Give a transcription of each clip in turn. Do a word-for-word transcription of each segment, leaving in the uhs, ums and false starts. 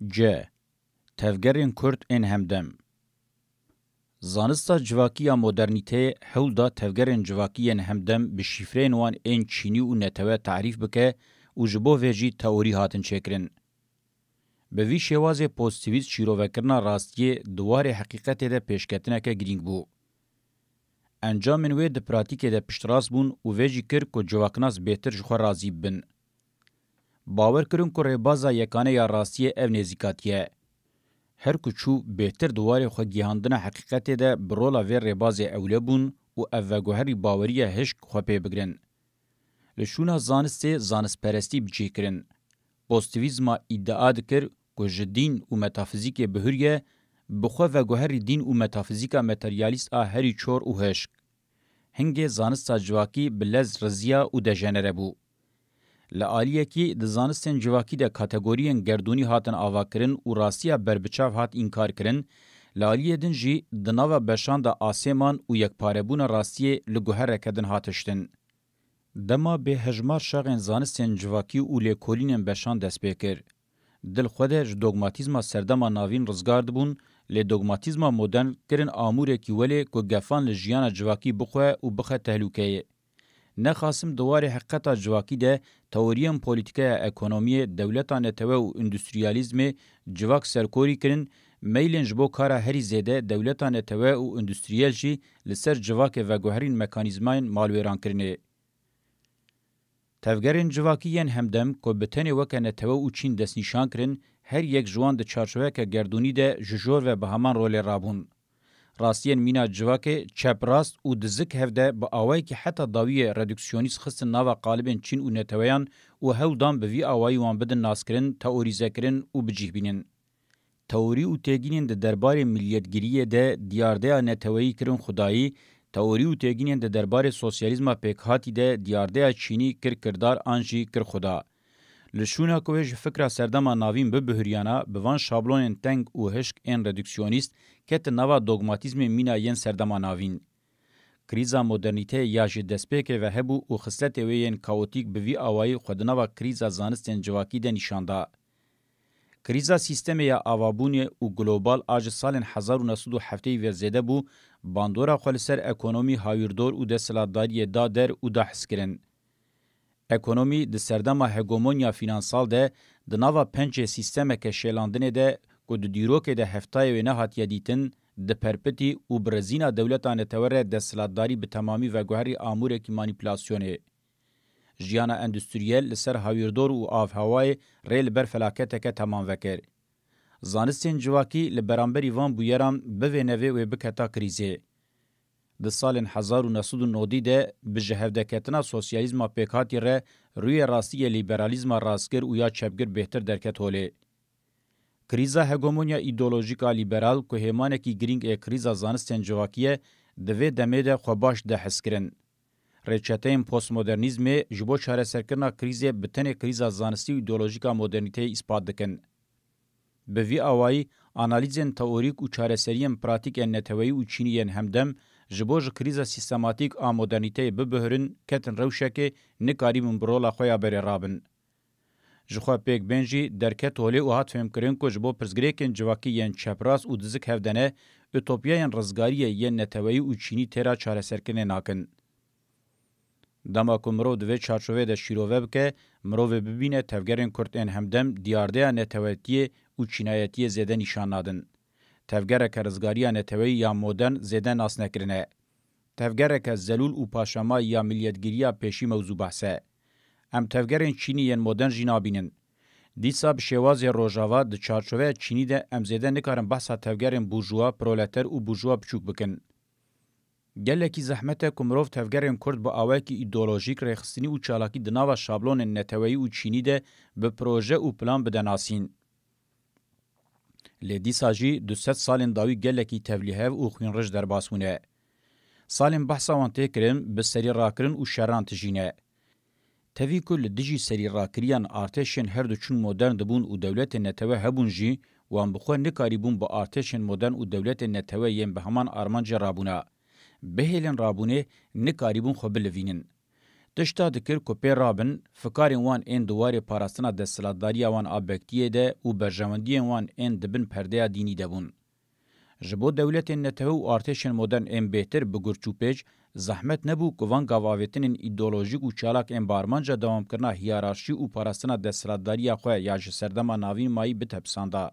C. Tevgerên Kurd ên hemdem. Zanista civakî ya modernîteyê hewl da tevgerên civakî yên hemdem bi şîfreyên wan ên çînî û netewe tarîf bike û ji bo vê jî teorî hatin çêkirin. Bi vî şêwazê pozîtîvîst şîrovekirina rastiyê di warê heqîqetê de pêşketineke girîng bû. Encamên wê di pratîkê de piştrast bûn û vê jî kir ku civaknas bêtir ji xwe razî bibin. Bawer kirin ku rêbaza yekane ya rastiyê ev nêzîkatî ye. Her ku çû bêhtir di warê xwe gihandina heqîqetê de bi rola vê rêbazê ewle bûn û ev veguherî baweriya hişk xwe pê bigirin. Li şûna zanistê zanistperestî bi cih kirin. Pozîtîvîzma îdia dikir ku ji dîn û metafizîkê bihuriye, bi xwe veguherî dîn û metafizîka materyalîst a herî çor û hişk. Hingê zanista civakî bi lez riziya û dejenere bû. Li aliyekî di zanistên civakî de kategoriyên gerdûnî hatin avakirin û rastiya berbiçav hat înkarkirin, li aliyê din jî di nava beşan de asê man û yekparebûna rastiyê li guhereke din hat hiştin. Dema bêhejmar şaxên zanistên civakî û lêkolînên beşan dest pê kir. Di li xwe de ji dogmatîzma serdema navîn rizgar dibûn, lê dogmatîzma modern kirin amûrekî welê ku gefan li jiyana civakî bixwe û bixe tehlûkeyê. Nexasim di warê heqeta civakî de teoriyên polîtîkeya ekonomiyê, dewleta netewe û îndustriyalîzmê civak serkorî kirin, meylên ji bo kara herî zêde dewleta netewe û îndustriyel jî li ser civakê veguherîn mekanîzmayên malwêrankirinê. Tevgerên civakî yên hemdem ku bi tenê weke netewe û çîn destnîşan kirin, her yek ji wan di çarçoveke gerdûnî de ji jor ve bi heman rolê rabûn. Rastiyên mîna civakê çeprast û dizik hev de bi awayekî heta dawiyê reduksyonîst xistin nava qalibên çîn û neteweyan û hewl dan bi vî awayî wan bidin naskirin, teorîzekirin û bicihbînin. Teorî û têgînên di derbarê miliyetgiriyê de diyardeya neteweyî kirin xwedayî, teorî û têgînên di derbarê sosyalîzma pêkhatî de diyardeya çînî kir kirdar an jî kir xweda. Li şûna ku wê ji fikra serdema navîn bibihuriyana, bi van şablonên teng û hişk ên reduksyonîst ketin nava dogmatîzmên mîna yên serdema navîn. Krîza modernîteyê ya ji destpêkê ve hebû û xisletê wê yên kaotîk bi vî awayî xwe di nava krîza zanistên civakî de nîşan da. Krîza sîstemê ya avabûnê û global a ji salên hezar û neh sed û heftê ve zêde bû, bandora xwe li ser ekonomî, hawîrdor û desthilatdariyê da der û da hizkirin. Ekonomî di serdema hegemonya fînansal de di nava pencê sîstemeke şêlandinê de ku di dîrokê de heftayê wê nehatiye dîtin, diperpitî û bi rezîna dewleta netewe re desthilatdarî bi temamî veguherî amûrekî manîpulasyonê. Jiyana endustriyel li ser hawîrdor û avhewayê rê li ber felaketeke temam vekir. Zanistên civakî li beramberî van bûyeran bivê nevê wê biketa krîzê. Di salên hezar û neh sed û nodî de bi ji hevdeketina sosyalîzma pêkhatî re rûyê rastî yê lîberalîzma rastgir û ya çepgir bêhtir derket holê. Krîza hegemonya îdeolojîk a lîberal ku hêmanekî girîng ê krîza zanistên civakî ye, di vê demê de xwe baş de hezkirin. Rêçeteyên postmodernîzmê ji bo çareserkirina krîzê bi tenê krîza zanistî û îdeolojîk a modernîteyê îspat dikin. Bi vî awayî, analîzên teorîk û çareseriyên pratîk ên neteweyî û çînî yên hemdem ji bo ji krîza sîstematîk a modernîteyê bibihirin, ketin rewşekê nikarîbûn bi rola xwe ya berê rabin. Ji xwe pêk bên jî derket holê û hat fêmkirin ku ji bo pirsgirêkên civakî yên çeprast û dizik hev de ne, utopyayên rizgariyê yên neteweyî û çînî têra çareserkirinê nakin. Dema ku mirov di vê çarçoveyê de şîrove bike, mirovê bibîne tevgerên Kurd ên hemdem diyardeya netewetiyê û çînayetiyê zêde nîşan nadin. Tevgereke rizgariya neteweyî ya modern zêde nas nekirine. Tevgereke zelûl û paşamayî ya miliyetgiriya pêşî mewzû behs e. Em tevgerên çînî yên modern jî nabînin. Dîsa bi şêwazê rojava di çarçoveya çînî de em zêde nikarin behsa tevgerên burjuwa, proleter û burjuwa biçûk bikin. Gelekî zehmet e ku mirov tevgerên Kurd bi awayekî îdeolojîk, rêxistinî û çalakî di nava şablonên neteweyî û çînî de bi proje û plan bide nasîn. Lê dîsa jî du sed salên dawî gelekî tevlîhev û xwînrij derbas bûne. Salên behsa wan tê kirin bi serî rakirin û şeran tijî ne. Tevî ku li dijî serîrakiriyan artêşên her du çûn modern dibûn û dewletên netewe hebûn jî, wan bi xwe nikarîbûn bi artêşên modern û dewletên netewe yên bi heman armancê rabûna. Bihêlin rabûnê, nikarîbûn xwe bilivînin. Tişta dikir ku pê rabin, fikarên wan ên di warê parastina desthilatdariya wan a Bektiyê de û berjewendiyên wan ên di bin perdeya dînî de bûn. Ji bo dewletên netewe û artêşên modern ên bêhtir bi gur çûpêç, zehmet nebû ku van gavavêtinên îdeolojîk û çalak ên bi armanca dewamkirina hiyerarşî û parastina desthilatdariya xwe ya ji serdema navîn mayî bitepisanda.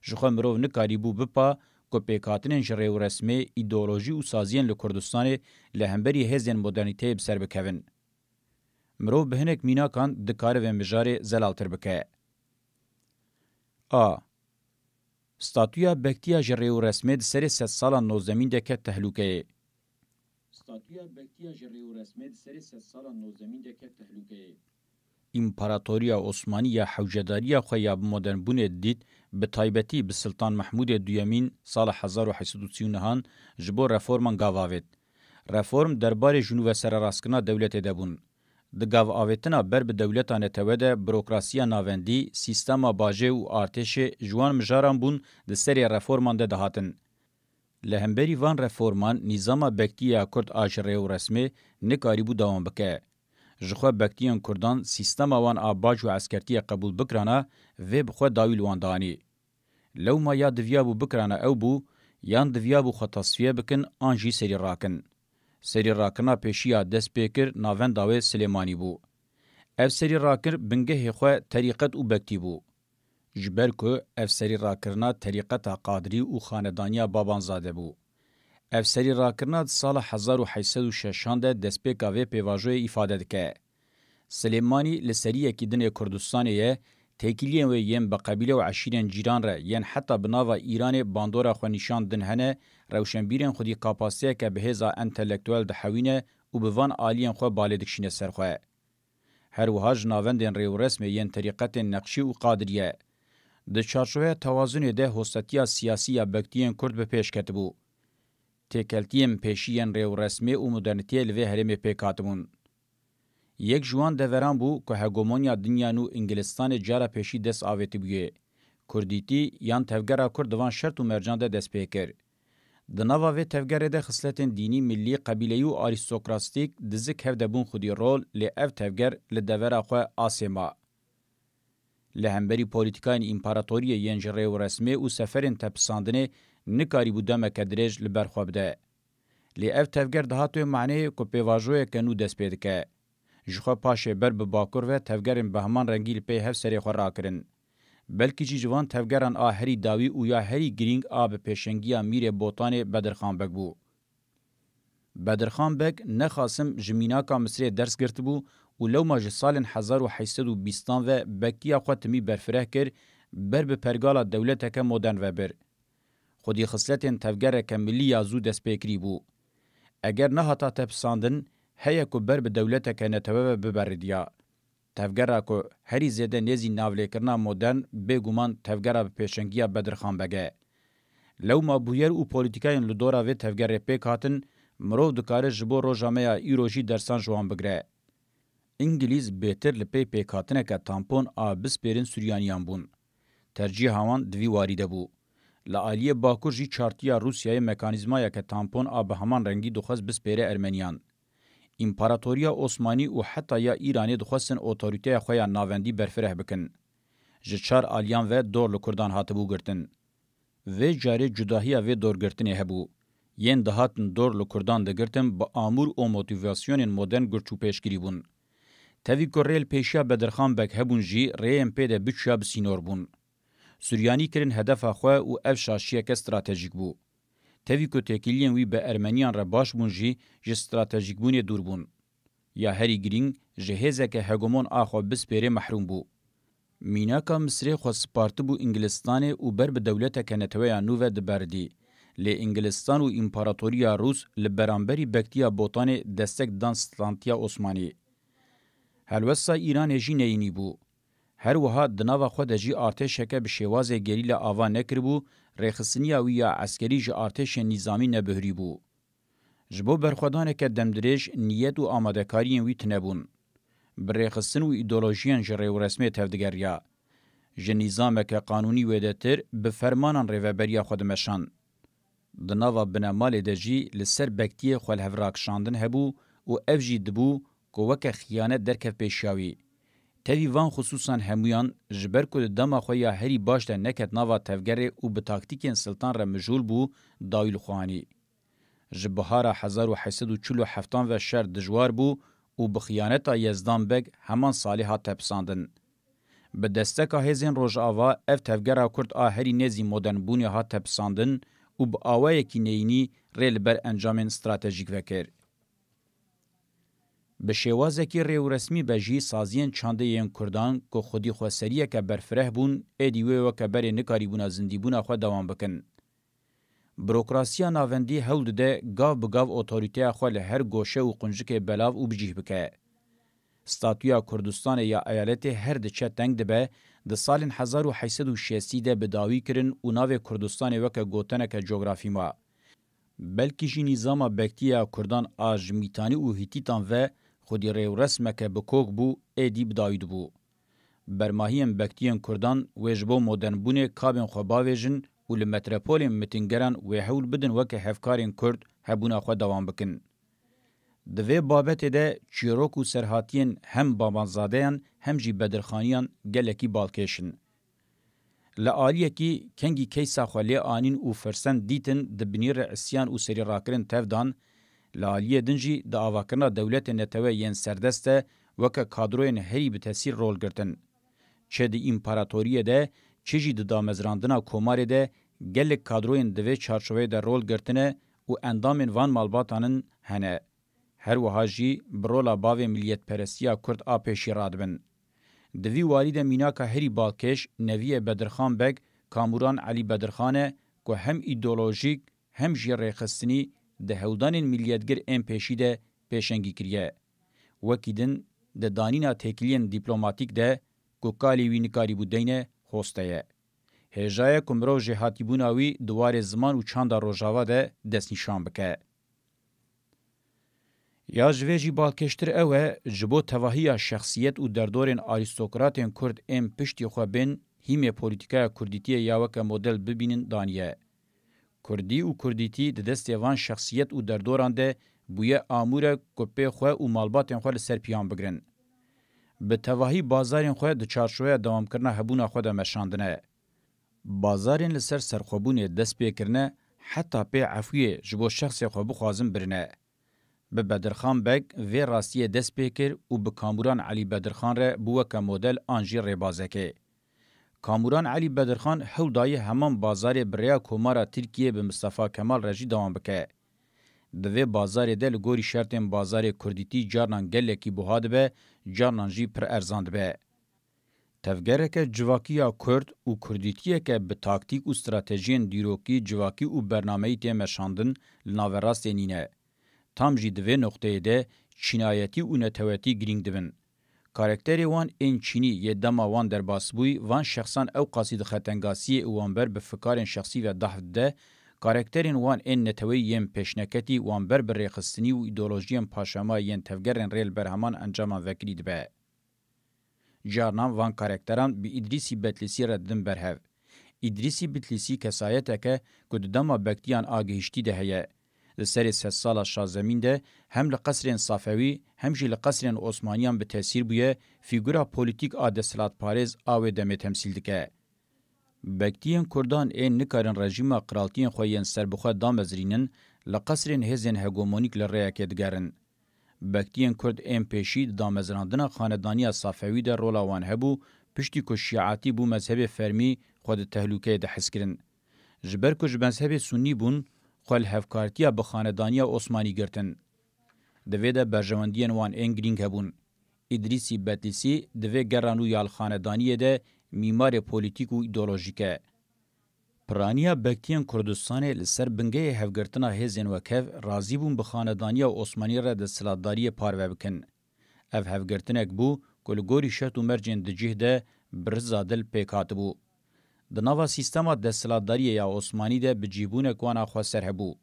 Ji xwe mirov nikarîbû bipa ku pêkhatinên ji rêwresmê, îdeolojî û saziyên li Kurdistanê li hemberî hêzên modernîteyê bi ser bikevin. Mirov bi hinek mînakan dikare vê mijarê zelaltir bike. A. Statûya Bektiya ji rêwresmê di serê sedsala nozdemîn de ket tehlûkeyê. Statûya Bektiya ji rêwresmê di serê sedsala nozdemîn de ket tehlûkeyê. Împaratoriya Osmanî ya hewcedariya xwe ya bi modernbûnê didît, bi taybetî bi Siltan Mehmûdê Duyemîn sala hezar û heyt sed û sî û nehan ji bo reforman gav avêt. Reform derbarê ji nû ve sererastkirina dewletê de bûn. Di gav avêtina ber bi dewleta netewe de burokrasiya navendî, sîstema bajê û artêşê ji wan mijaran bûn di serê reforman de dihatin. Li hemberî van reforman nîzama Bektiye ya Kurd a ji rê û resmê nikarîbû dewam bike. Ji xwe Bektiyên Kurdan sîstema wan a bac û eskertiyê qebûl bikirana, vê bi xwe dawî li wan dianî. Lewma ya diviyabû bikirana ew bû, yan diviyabû xwe tasfiye bikin an jî serî rakin. Serî rakirina pêşî ya dest pê kir navenda wê Silêmanî bû. Ev serî rakir bingehê xwe terîqet û Bektî bû. Ji ber ku ev serî rakirina terîqeta Qadirî û xanedaniya Babanzade bû. Ev serî rakirina di sala hezar û heyt sed û şeşan de destpêka vê pêvajoyê îfade dike. Silêmanî li seriyekî din ê Kurdistanê ye, têkiliyên wê yên bi qebîle û eşîrên cîran re yên heta bi nava Îranê bandora xwe nîşan din hene, rewşenbîrên xwedî kapasiteyeke bi hêza entelektuel dihewîne û bi van aliyên xwe balê dikişîne ser xwe. Her wiha ji navendên rê û resmê yên terîqetên Neqşî û Qadiriye. Di çarçoveya tewazunê de hostetiya siyasî ya Bektiyên Kurd bi pêş ketibû. Têkeltiyên pêşî yên rê û resmê û modernîtiyê li vê herêmê pêk hatibûn. Yek ji wan deveran bû ku hegemonya dinya nû Îngilistanê cara pêşî dest avêtibûyê. Kurdîtî yan tevgera Kurd di van şert û mercan de dest pê kir. Di nava vê tevgerê de xisletên dînî, millî, qebîleyî û arîstokrastîk dizik hev de bûn xwedî rol, lê ev tevger li devera xwe asê ma. Li hemberî polîtîkayên împaratoriyê yên ji rê û resmê û seferên tepisandinê nikarîbû demeke dirêj li ber xwe bide. Lê ev tevger dihat wê maneyê ku pêvajoyeke nû dest pê dike. Ji xwe paşê ber bi bakur ve tevgerên bi heman rengî li pey hev serê xwe rakirin. Belkî jî ji van tevgeran a herî dawî û ya herî girîng a bi pêşengiya Mîrê Botanê Bedirxan Beg bû. Bedirxan Beg, nexasim, ji mînaka Misirê ders girtibû û lewma ji salên hezar û heyt sed û bîstan ve Bektiya xwe timî berfireh kir, ber bi pergala dewleteke modern ve bir. Xwedî xisletên tevgereke milî ya zû destpêkirî bû. Eger nehata tepisandin, heye ku ber bi dewleteke netewe ve bibe ridiya. Tevgera ku herî zêde nêzî navlêkirina modern, bêguman tevgera bi pêşengiya Bedirxan Beg e. Lewma bûyer û polîtîkayên li dora vê tevgerê pêk hatin, mirov dikare ji bo roja me ya îro jî dersan ji wan bigire. Îngilîz bêtir li pey pêkhatineke tampon a bispêrin Suryaniyan bûn. Tercîha wan di vî warî de bû. Li aliyê Bakur jî çartiya Rûsyayê mekanîzmayeke tampon a bi heman rengî dixwest bispêre Ermeniyan. Împaratoriya Osmanî û heta ya Îranê dixwestin otorîteya xwe ya navendî berfireh bikin. Ji çar aliyan ve dor li Kurdan hatibû girtin. Vê carê cudahiya vê dorgirtinê hebû. Yên dihatin dor li Kurdan digirtin bi amûr û motîvasyonên modern girtûpêşkirî bûn. Tevî ku rê li pêşiya Bedirxan Beg hebûn jî rêyên pê de biçûya bi sînor bûn. Suryanî kirin hedefa xwe û ev şaşiyeke stratejîk bû. Tevî ku têkiliyên wî bi Ermeniyan re baş bûn jî ji stratejîkbûnê dûr bûn. Ya herî girîng, ji hêzeke hegemon a xwe bispêrê mehrûm bû. Mînaka Misirê xwe spartibû Îngilistanê û ber bi dewleteke neteweya nû ve dibe ridî. Lê Îngilistan û Împaratoriya Rûs li beramberî Bektiya Botanê destek dan Stantiya Osmanî. Helwesta Îranê jî neyînî bû. Her wiha di nava xwe de jî artêşeke bi şêwazê gerîla ava nekiribû, rêxistiniya wî ya eskerî ji artêşên nîzamî nebihurî bû. Ji bo berxwedaneke demdirêj niyet û amadekariyên wî tune bûn. Bi rêxistin û îdeolojiyên ji rêwresmê tevdigeriya. Ji nîzameke qanûnî wêdetir bi fermanan rêveberiya xwe dimeşand. Di nava binemalê de jî li ser Bektiyê xwe li hev rakişandin hebû û ev jî dibû ku weke xiyanet derkev pêşiya wî. Tevî van xisûsan hemûyan, ji ber ku di dema xwe ya herî baş de neket nava tevgerê û bi taktîkên siltan re mijûl bû, dawî li xwe anî. Ji bihara hezar û heyt sed û çil û heftan ve şer dijwar bû û bi xiyaneta Yezdan Beg heman salê hat tepisandin. Bi desteka hêzên Rojava ev tevgera Kurd a herî nêzî modernbûnê hat tepisandin û bi awayekî neyînî rê li ber encamên stratejîk vekir. Bi şêwazekî rêwresmî be jî saziyên çandê yên Kurdan ku xwedî xweseriyeke berfireh bûn, êdî wê weke berê nikarîbûna zindîbûna xwe dewam bikin. Burokrasiya navendî hewl dide gav bi gav otorîteya xwe li her goşe û quncikê belav û bi cîh bike. Statûya Kurdistanê ya eyaletê her diçe teng dibe, di salên hezar û heyt sed û şêstî de bi dawî kirin û navê Kurdistanê weke goteneke cografî ma. Belkî jî nîzama bektiye ya Kurdan a ji Mîtanî û Hîtîtan ve xwedî rêwresmeke bi kok bû, êdî bi dawî dibû. Bermahiyên bektiyên Kurdan wê ji bo modernbûnê kabên xwe bavêjin û li metropolên mitingeran wê hewl bidin weke hevkarên Kurd hebûna xwe dewam bikin. Di vê babetê de çîrok û serhatiyên hem Babanzadeyan hem jî Bedirxaniyan gelekî balkêş in. Li aliyekî kengî keysa xwe lê anîn û firsend dîtin di binî re isyan û serî rakirin tev dan, li aliyê din jî di avakirina dewletên netewe yên serdest de weke kadroyên herî bi tesîr rol girtin. Çi di împaratoriyê de, çi jî di damezrandina komarê de gelek kadroyên di vê çarçoveyê de rol girtine û endamên van malbatan in hene. Her wiha jî bi rola bavê miliyetperestiya Kurd a pêşî radibin. Di vî warî de mînaka herî balkêş neviyê Bedirxan Beg, Kamuran Elî Bedirxan e ku hem îdeolojîk hem jî rêxistinî di hewldanên miliyetgir ên pêşî de pêşengî kiriye. Wekî din di danîna têkiliyên dîplomatîk de ku kalê wî nikarîbû deyne, xoste ye. Hêja ye ku mirov jêhatîbûna wî di warê ziman û çanda Rojava de destnîşan bike. Ya ji vê jî balkêştir ew e, ji bo tevahiya şexsiyet û derdorên arîstokratên Kurd ên piştî xwe bên hîmê polîtîkaya kurdîtiyê ya weke model bibînin daniye. Kurdî û kurdîtî di destê van şexsiyet û derdoran de bûye amûre ku pê xwe û malbatên xwe li ser piyan bigirin. Bi tevahî bazarên xwe di çarçoveya dewamkirina hebûna xwe de meşandine. Bazarên li ser serxwebûnê dest pê kirine, heta pê efûyê ji bo şexsê xwe bixwazin birine. Bi Bedirxan Beg vê rastiyê dest pê kir û bi Kamuran Elî Bedirxan re bû weke model an jî rêbazekê. Kamuran Elî Bedirxan hewl dayî heman bazarê bi rêya Komara Tirkiyê bi Mistefa Kemal re jî dewam bike. Di vê bazarê de li gorî şertên bazarê kurdîtî carnan gelekî buha dibe, carnan jî pir erzan dibe. Tevgereke civakî ya Kurd û kurdîtiyeke bi taktîk û stratejiyên dîrokî, civakî û bernameyî tê meşandin li naverastê nîne. Tam jî di vê noqteyê de çînayetî û netewetî girîng dibin. Karekterê wan ên çînî yê dema wan derbasbûyî van şexsan ewqasî di xetengasiyê û wan ber bi fikarên şexsî ve dahf dide, karekterên wan ên neteweyî yên pêşneketî wan ber bi rêxistinî û îdeolojiyên paşema yên tevgerên rê li ber heman encaman vekirî dibe. Carnan van karekteran bi Îdrîsî Betlîsî re didin berhev. Îdrîsî Bitlîsî kesayeteke ku di dema bektiyan a gihiştî de heye. Li serê sedsala şazdemîn de hem li qesrên Safewî hem jî li qesrên Osmaniyan bi tesîr bûye, fîgura polîtîk a desthilatparêz a wê demê temsîl dike. Bektiyên Kurdan ên nikarin rejîma qiraltiyên xwe yên serbixwe damezrînin, li qesrên hêzên hegemonîk li rêyekê digerin. Bektiyên Kurd ên pêşî di damezrandina xanedaniya Safewî de rola wan hebû, piştî ku şîatî bû mezhebê fermî xwe di tehlûkeyê de his kirin. Ji ber ku ji mezhebê Sunnî bûn, xwe li hevkartiya bi xanedaniya Osmanî girtin. Di vê de berjewendiyên wan ên girîng hebûn. Îdrîsî Betlîsî di vê gera nû ya li xanedaniyê de mîmarê polîtîk û îdeolojîk e. Piraniya bektiyên Kurdistanê li ser bingehê hevgirtina hêzên wekhev razî bûn bi xanedaniya Osmanî re desthilatdariyê parve bikin. Ev hevgirtinek bû ku li gorî şert û mercên di cih de bi riza dil pêk hatibû. Di nava sîstema desthilatdariyê ya Osmanî de bicihbûnek wana xweser hebû.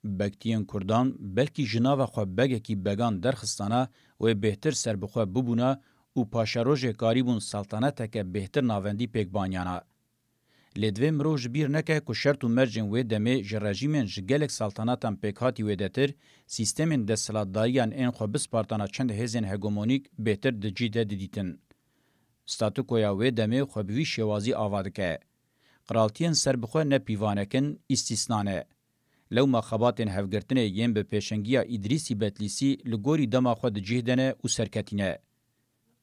Bektiyên Kurdan belkî ji nava xwe begekî began derxistana wê bêhtir serbixwe bibûna û paşerojê karîbûn selteneteke bêhtir navendî pêk baniyana. Lê divê mirov ji bîr neke ku şert û mercên wê demê ji rejîmên ji gelek saltanatan pêkhatî wêdetir, sîstemên desthilatdariyan ên xwe bispartana çend hêzên hegemonîk bêhtir di cî de didîtin. Statûkoya wê demê xwe bi vî şêwazî ava dike. Qiraltiyên serbixwe ne pîvanek in, îstîsna ne. Lewma xebatên hevgirtinê yên bi pêşengiya Îdrîsî Betlîsî li gorî dema xwe di cih de ne û serketî ne.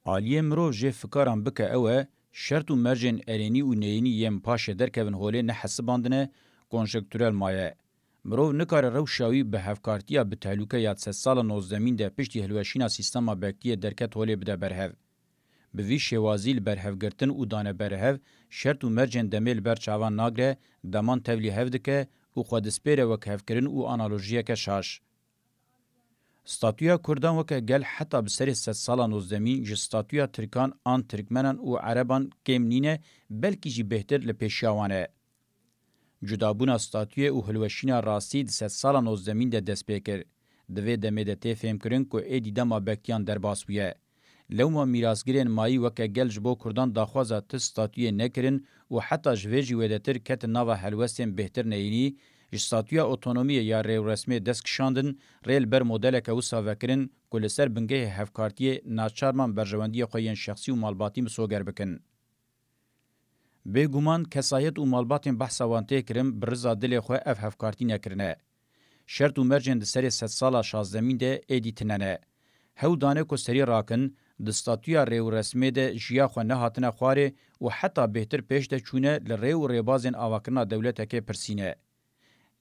Aliyê mirov jê fikaran bike ew e, şert û mercên erênî û neyînî yên paşê derkevin holê nehesibandine, konjenkturel maye. Mirov nikare rewşa wî bi hevkartiya bi tehlûke ya sedsala nozdemîn de piştî hilweşîna sîstema bektiyê derket holê bide berhev. Bi vî şêwazî li berhevgirtin û dane berhev, şert û mercên demê li ber çavan nagre, deman tevlî hev dike û xwe dispêre wekhevkirin û analojiyeke şaş. Statûya Kurdan weke gel heta bi serê sedsala nozdemîn ji statûya Tirkan an Tirkmenan û Ereban kêm nîne, belkî jî bêhtir li pêşiya wan e. Cudabûna statûyê û hilweşîna rastî di sedsala nozdemîn de dest pê kir. Di vê demê de tê fêmkirin ku êdî dema bektiyan derbas bûye. Lewma mîrasgirên mayî weke gel ji bo Kurdan daxwaza ti statûyê nekirin û heta ji vê jî wêdetir ketin nava helwestên bêhtir neyînî, ji statûya otonomiyê ya rêwresmê dest kişandin, rê li ber modeleke wisa vekirin ku li ser bingehê hevkartiyê naçar man berjewendiyê xwe yên şexsî û malbatî misoger bikin. Bêguman kesayet û malbatên behsa wan tê kirin bi riza dilê xwe ev hevkartî nekirine. Şert û mercên di serê sedsala şazdemîn de êdî tine ne. Hewl dane ku serî rakin, di statûya rê û resmê de jiya xwe nehatine xwarê û heta bêhtir pêş de çûne li rê û rêbazên avakirina dewletekê pirsî ne.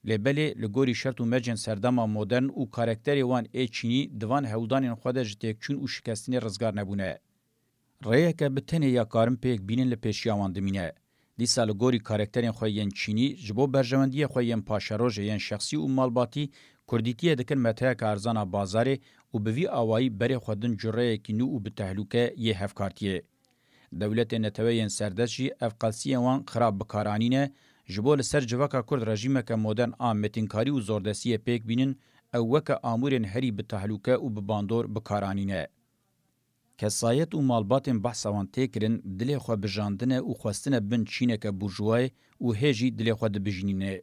Lê belê li gorî şert û mercên serdema modern û karakterê wan ê çînî di van hewldanên xwe de ji têkçûn û şikestinê rizgar nebûne. Rêyeke bi tenê ya karin pêk bînin li pêşiya wan dimîne. Dîsa li gorî karakterên xwe yên çînî, ji bo berjewendiyê xwe yên paşerojê yên şexsî û malbatî, kurdîtiyê dikin meteyeke erzana bazarê û bi vî awayî berê xwe din cureyekî nû û bi tehlûke yê hevkartiyê. Dewletên netewe yên serdest jî ev qelsiyên wan xirab bi kar anîne, ji bo li ser civaka kurd rejîmeke modern a metînkarî û zordestiyê pêk bînin, ew weke amûrên herî bi tehlûke û bi bandor bi kar anîne. Kesayet û malbatên behsa wan tê kirin, dilê xwe bijandine û xwestine bin çîneke burjûwayê û hê jî dilê xwe dibijnîne.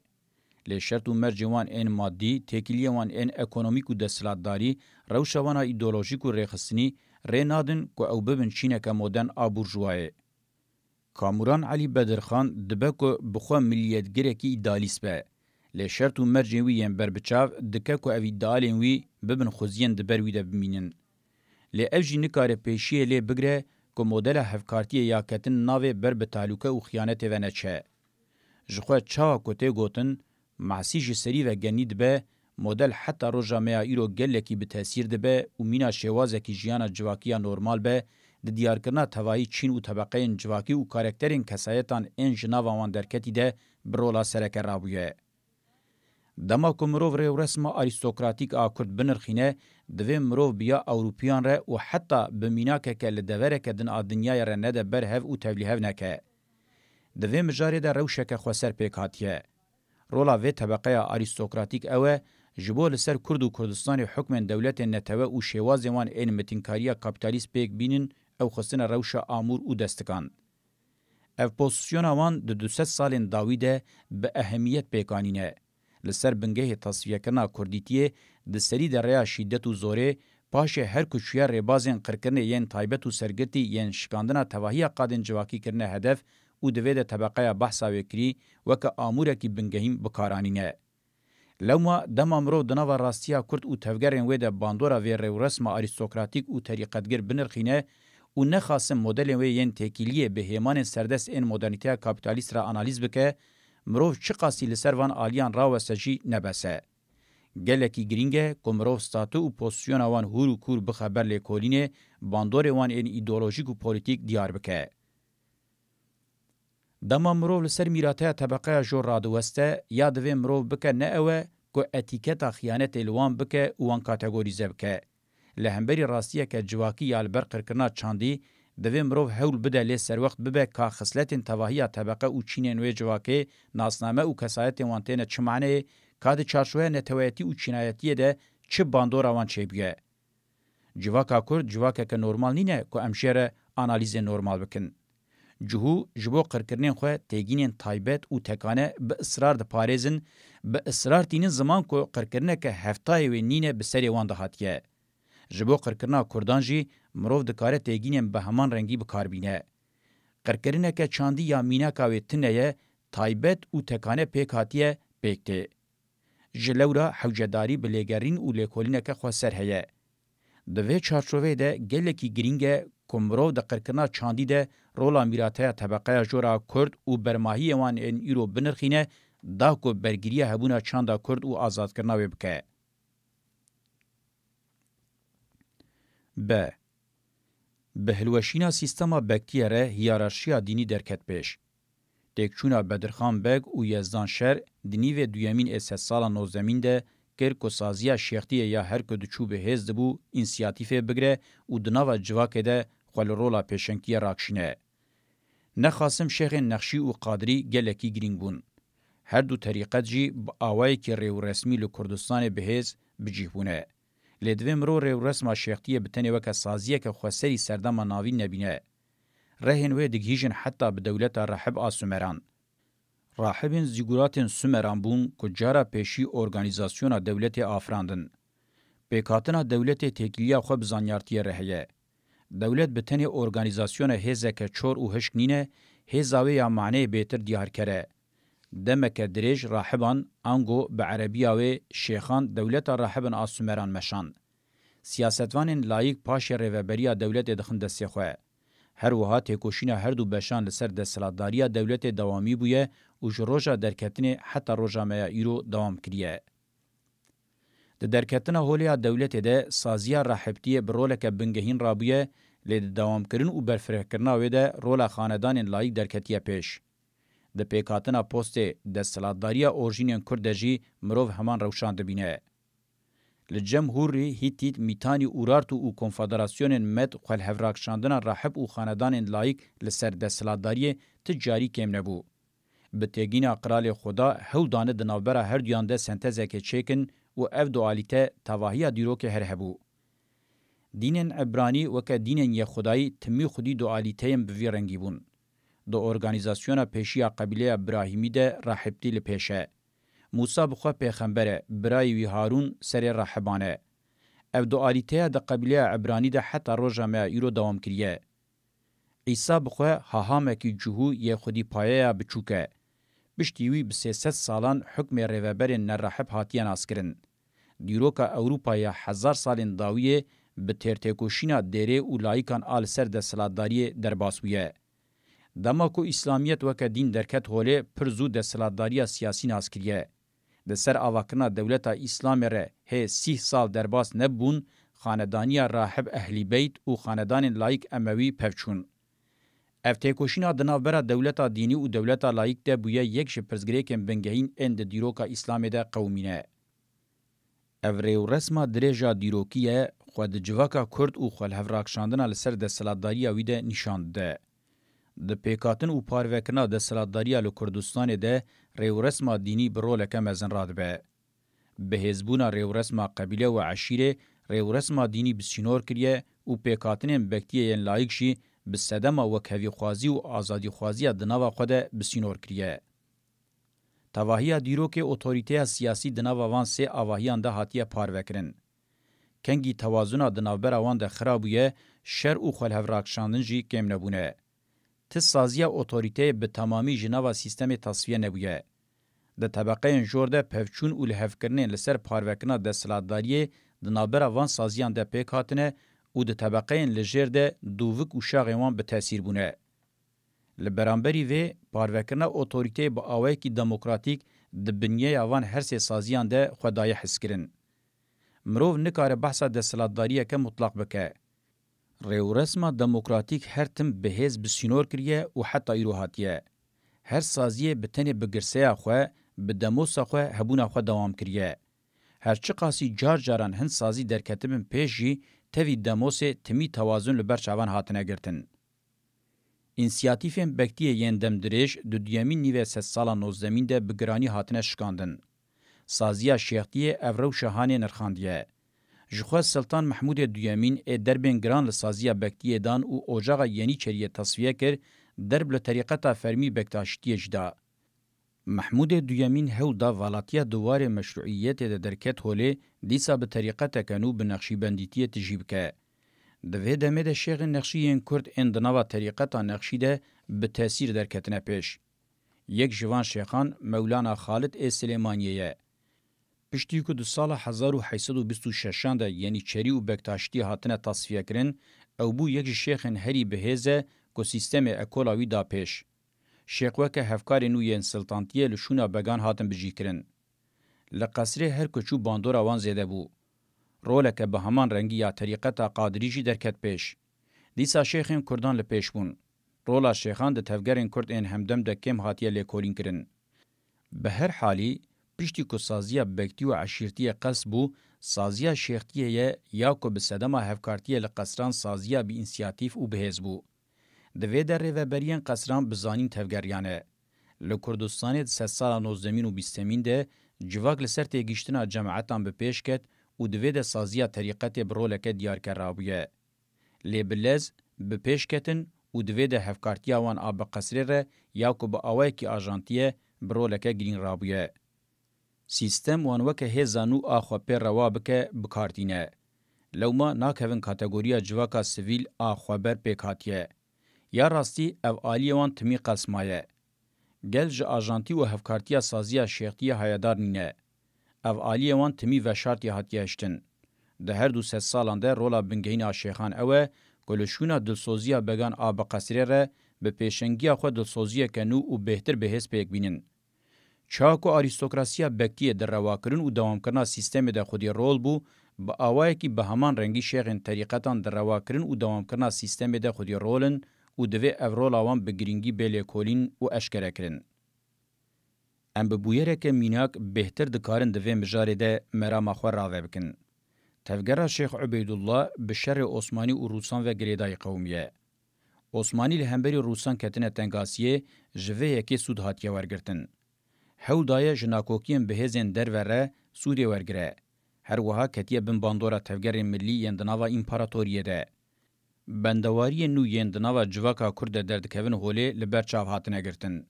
Lê şert û mercên wan ên madî, têkiliyên wan ên ekonomîk û desthilatdarî, rewşa wan a îdeolojîk û rêxistinî rê nadin ku ew bibin çîneke modern a burjûwayê. Kamuran Elî Bedirxan dibe ku bi xwe miliyetgirekî îdealîst be. Lê şert û mercên wî yên berbiçav dike ku ev îdealên wî bibin xweziyên di ber wî de bimînin. Lê ev jî nikare pêşiyê lê bigire ku modela hevkartiyê ya ketin navê ber bi tehlûke û xiyanetê ve neçe. Ji xwe çawa ku tê gotin, Masî ji serî ve genî dibe, model heta roja me ya îro gelekî bi tesîr dibe û mîna şêwazekî jiyana civakî ya normal be, di diyarkirina tevahî çîn û tebeqeyên civakî û karakterên kesayetan ên ji nava wan derketî de bi rola sereke rabûye. Dema ku mirov rêwresma arîstokratîk a Kurd binirxîne, divê mirov bi ya Ewropiyan re û heta bi mînakeke li devereke din a dinyayê re nede ber hev û tevlîhev neke. Di vê mijarê de rewşeke xweser pêk hatiye. Rola vê tebeqeya arîstokratîk ew e, ji bo li ser Kurd û Kurdistanê hukmên dewletên netewe û şêwazên wan ên mitînkariya kapîtalîst pêk bînin, ew xistine rewşa amûr û destikan. Ev pozîsyona wan di du sed salên dawî de bi ehemiyet pêk anîne. Li ser bingehê tasfiyekirina kurdîtiyê, di serî de rêya şîdet û zorê, paşê her ku çûye rêbazên qirkirinê yên taybet û sergirtî yên şikandina tevahiya qadên civakî kirine hedef û di vê de tebeqeya behsa wê kirî weke amûrekî bingehîn bi kar anîne. Lewma dema mirov di nava rastiya Kurd û tevgerên wê de bandora vê rêwresma arîstokratîk û terîqetgir binirxîne û nexasin modelên wê yên têkiliyê bi hêmanên serdest ên modernîteya kapîtalîst re analîz bike, mirov çiqasî li ser van aliyan raweste jî ne bes e. Gelekî girîng e ku mirov statû û pozîsyona wan hûr û kûr bixe ber lêkolînê, bandorê wan ên îdeolojîk û polîtîk diyar bike. Dema mirov li ser mîrateya tebeqeya jor radiweste, ya divê mirov bike ne ew e ku etîketa xiyanetê li wan bike û wan kategorîze bike. Li hemberî rastiyeke civakî ya li ber qirkirina çandî, divê mirov hewl bide lê serwext bibe ka xisletên tevahiya tebeqe û çînên wê civakê, nasname û kesayetên wan têne çi maneyê, ka di çarçoveya neteweyetî û çînayetiyê de çi bandora wan çêbûye. Civaka Kurd civakeke normal nîne ku em jê re analîzên normal bikin. Cihû ji bo qirkirinên xwe têgînên taybet û tekane bi israr diparêzin, bi israr tînin ziman ku qirkirineke heftayê wê nîne bi serê wan de hatiye. Ji bo qirkirina Kurdan jî mirov dikare têgînên bi heman rengî bi kar bîne. Qirkirineke çandî ya mînaka wê tune ye, taybet û tekane pêk hatiye, pêk tê. Ji lewra hewcedarî bi lêgerîn û lêkolîneke xweser heye. Di vê çarçoveyê de gelekî girîng e ku mirov di qirkirina çandî de rola mîrateya tebeqeya jor a Kurd û bermahiyê wan ên îro binirxîne, da ku bergiriya hebûna çanda Kurd û azadkirina wê bike. B. Bi hilweşîna sîstema Bektiye re hiyerarşiya dînî derket pêş. Têkçûna Bedirxan Beg û Yezdan Şer di nîvê duyemîn ê sedsala nozdemîn de kir ku saziya şêxtiyê ya her ku diçû bi hêz dibû însiyatîfê bigre û di nava civakê de xwe li rola pêşengtiyê rakişîne. Ne Qasim Şêxên Nexşî û Qadirî gelekî girîng bûn. Her du terîqet jî bi awayekî rêwresmî li Kurdistanê bi hêz bi cih bûne. Lê divê mirov rêwresma şêxtiyê bi tenê weke saziyeke xweserî serdema navîn nebîne. Rehên wê digihîjin heta bi dewleta Rahib a Sumeran. Rahibên zîguratên Sumeran bûn ku cara pêşî organîzasyona dewletê afirandin. Pêkhatina dewletê têkiliya xwe bi zanyartiyê re heye. Dewlet bi tenê organîzasyona hêzeke çor û hişk nîne, hêza wê ya maneyê bêtir diyarker e. Demeke dirêj rahiban, ango bi erebiya wê şêxan dewleta rahibin a Sumeran meşand. Siyasetvanên layîk paşê rêveberiya dewletê dixin destê xwe. Her wiha têkoşîna her du beşan li ser desthilatdariya dewletê dewamî bûye û ji roja derketinê heta roja me ya îro dewam kiriye. Di derketina holê ya dewletê de saziya rahibtiyê bi roleke bingehîn rabûye, lê di dewamkirin û berfirehkirina wê de rola xanedanên layîk derketiye pêş. Di pêkhatina postê desthilatdariya orjînên Kurd de jî mirov heman rewşan dibîne. Li cem Hûrrî, Hîtît, Mîtanî, Ûrartu û konfederasyonên Med xwe li hevrakşandina rahib û xanedanên layîk li ser desthilatdariyê ti carî kêm nebû. Bi têgîna Qralê Xuda hewl dane di navbera herduyan de sentezekê çêkin û ev dualîte tevahiya dîrokê her hebû. Dînên Ebranî weke dînên Yexudayî timî xwedî dualîteyên bi vî rengî bûn. Di organîzasyona pêşî ya qebîleya Birahîmî de rahibtî li pêş e. Mûsa bi xwe pêxember e, birayê wî Harûn serê rahiban e. Ev dualîteya di qebîleya Ebranî de heta roja me ya îro dewam kiriye. Îsa bi xwe hahamekî cihû yê xwedî payeya biçûk e. Piştî wî bi sê sed salan hukmê rêveberên nerahib hatiye naskirin. Dîroka Ewropa ya hezar salên dawiyê bi têrtêkoşîna dêrê û layîkan a li ser desthilatdariyê derbas bûye. Dema ku Îslamiyet weke dîn derket holê, pir zû desthilatdariya siyasî nas kiriye. Di ser avakirina dewleta Îslamê re hê sîh sal derbas nebûn, xanedaniya rahib Ehlî Beyt û xanedanên layîk Emewî pevçûn. Ev têkoşîna di navbera dewleta dînî û dewleta layîk de bûye yek ji pirsgirêkên bingehîn ên di dîroka Îslamê de qewimîne. Ev rêwresma dirêj a dîrokî ye, xwe di civaka Kurd û xwelhevrakşandina li ser desthilatdariya wî de nîşan dide. Di pêkhatin û parvekirina desthilatdariya li Kurdistanê de rêwresma dînî bi roleke mezin radibe. Bihêzbûna rêwresma qebîle û eşîrê rêwresma dînî bi sînor kiriye û pêkhatinên Bektiyê yên layîk jî bi sedema wekhevîxwazî û azadîxwaziya di nava xwe de bi sînor kiriye. Tevahiya dîrokê otorîteya siyasî di nava van sê avahiyan de hatiye parvekirin. Kengî tewazuna di navbera wan de xira bûye, şer û xwelhevrakşandin jî kêm nebûne. Ti saziya otorîteyê bi temamî ji nava sîstemê tasfiye nebûye. Di tebeqeyên jor de pevçûn û lihevkirinên li ser parvekirina desthilatdariyê di navbera van saziyan de pêk hatine û di tebeqeyên li jêr de dûvik û şaxên wan bi tesîr bûne. Li beramberî vê, parvekirina otorîteyê bi awayekî demokratîk di binyeya van her sê saziyan de xwe daye hezkirin. Mirov nikare behsa desthilatdariyeke mutlaq bike. Rêwresma demokratîk her tim bi hêz bi sînor kiriye û heta îro hatiye. Her saziyê bi tenê bi girseya xwe, bi demosa xwe hebûna xwe dewam kiriye. Her çiqasî car caran hin sazî derketibin pêş jî, tevî demosê timî tewazun li ber çavan hatine girtin. Însiyatîfên Bektiyê yên demdirêj di duyemîn nîvê sedsala nozdemîn de bi giranî hatine şikandin. Saziya Şêxtiyê ev rewşa hanê nirxandiye. Ji xwe Siltan Mehmûdê Duyemîn ê derbên giran li saziya Bektiyê dan û Ocaxa Yenîçeriyê tesfiye kir, derb li terîqeta fermî Bektaşîtiyê jî da. Mehmûdê Duyemîn hewl da valatiya di warê meşrûîyetê de derket holê, dîsa bi terîqeteke nû bi Nexşîbendîtiyê tijî bike. Di vê demê de şêxên Nexşî yên Kurd ên di nava terîqeta Nexşî de bi tesîr derketine pêş. Yek ji van şêxan Mewlana Xalid ê Silêmaniyê ye. Piştî ku di sala hezar û heyt sed û bîst û şeşan de Yenîçerî û Bektaşîtî hatine tasfiyekirin, ew bû yek ji şêxên herî bi hêz e ku sîstemê ekola wî da pêş. Şêx weke hevkarên nû yên siltantiyê li şûna began hatin bicîkirin. Li qesrê her ku çû bandora wan zêde bû. Roleke bi heman rengî ya terîqeta Qadirî jî derket pêş. Dîsa şêxên Kurdan li pêş bûn. Rola şêxan di tevgerên Kurd ên hemdem de kêm hatiye lêkolînkirin. Bi her halî, piştî ku saziya bektî û eşîrtiyê qels bû, saziya şêxtiyê ye ya ku bi sedema hevkartiyê li qesran saziya bi însiyatîf û bihêz bû. Di vê de rêveberiyên qesran bi zanîn tevgeriyane. Li Kurdistanê di sedsala nozdemîn û bîstemîn de civak li ser têgihiştina cemaetan bi pêş ket û di vê de saziya terîqetê bi roleke diyarker rabûye. Lê bi lez, bi pêş ketin û di vê de hevkartiya wan a bi qesrê re ya ku bi awayekî ajantî ye, bi roleke girîng rabûye. Sîstem wan weke hêza nû a xwe pê rewa bike, bi kar tîne. Lewma nakevin kategoriya civaka sivîl a xweber pêk hatiye. Ya rastî ev aliyê wan timî qels maye. Gel ji ajantî û hevkartiya saziya şêxtiyê hayedar nîne. Ev aliyê wan timî veşartî hatiye hiştin. Di her du sed salan de rola bingehîn a şêxan ew e ku li şûna dilsoziya began a bi qesrê re bi pêşengiya xwe dilsoziyeke nû û bêhtir bihêz pêk bînin. Çawa ku arîstokrasiya bektiyê di rewakirin û dewamkirina sîstemê de xwedî rol bû, bi awayekî bi heman rengî şêxên terîqetan di rewakirin û dewamkirina sîstemê de xwedî rol in û divê ev rola wan bi girîngî bê lêkolîn û eşkerekirin. Em bi bûyereke mînak bêhtir dikarin di vê mijarê de merama xwe rave bikin. Tevgera Şêx Ubeydullah bi şerê Osmanî û Rûsan ve girêdayî qewimiye. Osmanî li hemberî Rûsan ketine tengasiyê, ji vê yekê sûd hatiye wergirtin. Hewl daye ji nakokiyên bihêzên derve re sûdê wergire. Her wiha ketiye bin bandora tevgerên milî yên di nava împaratoriyê de. Bendewariyên nû yên di nava civaka Kurd de derdikevin holê li ber çav hatine girtin.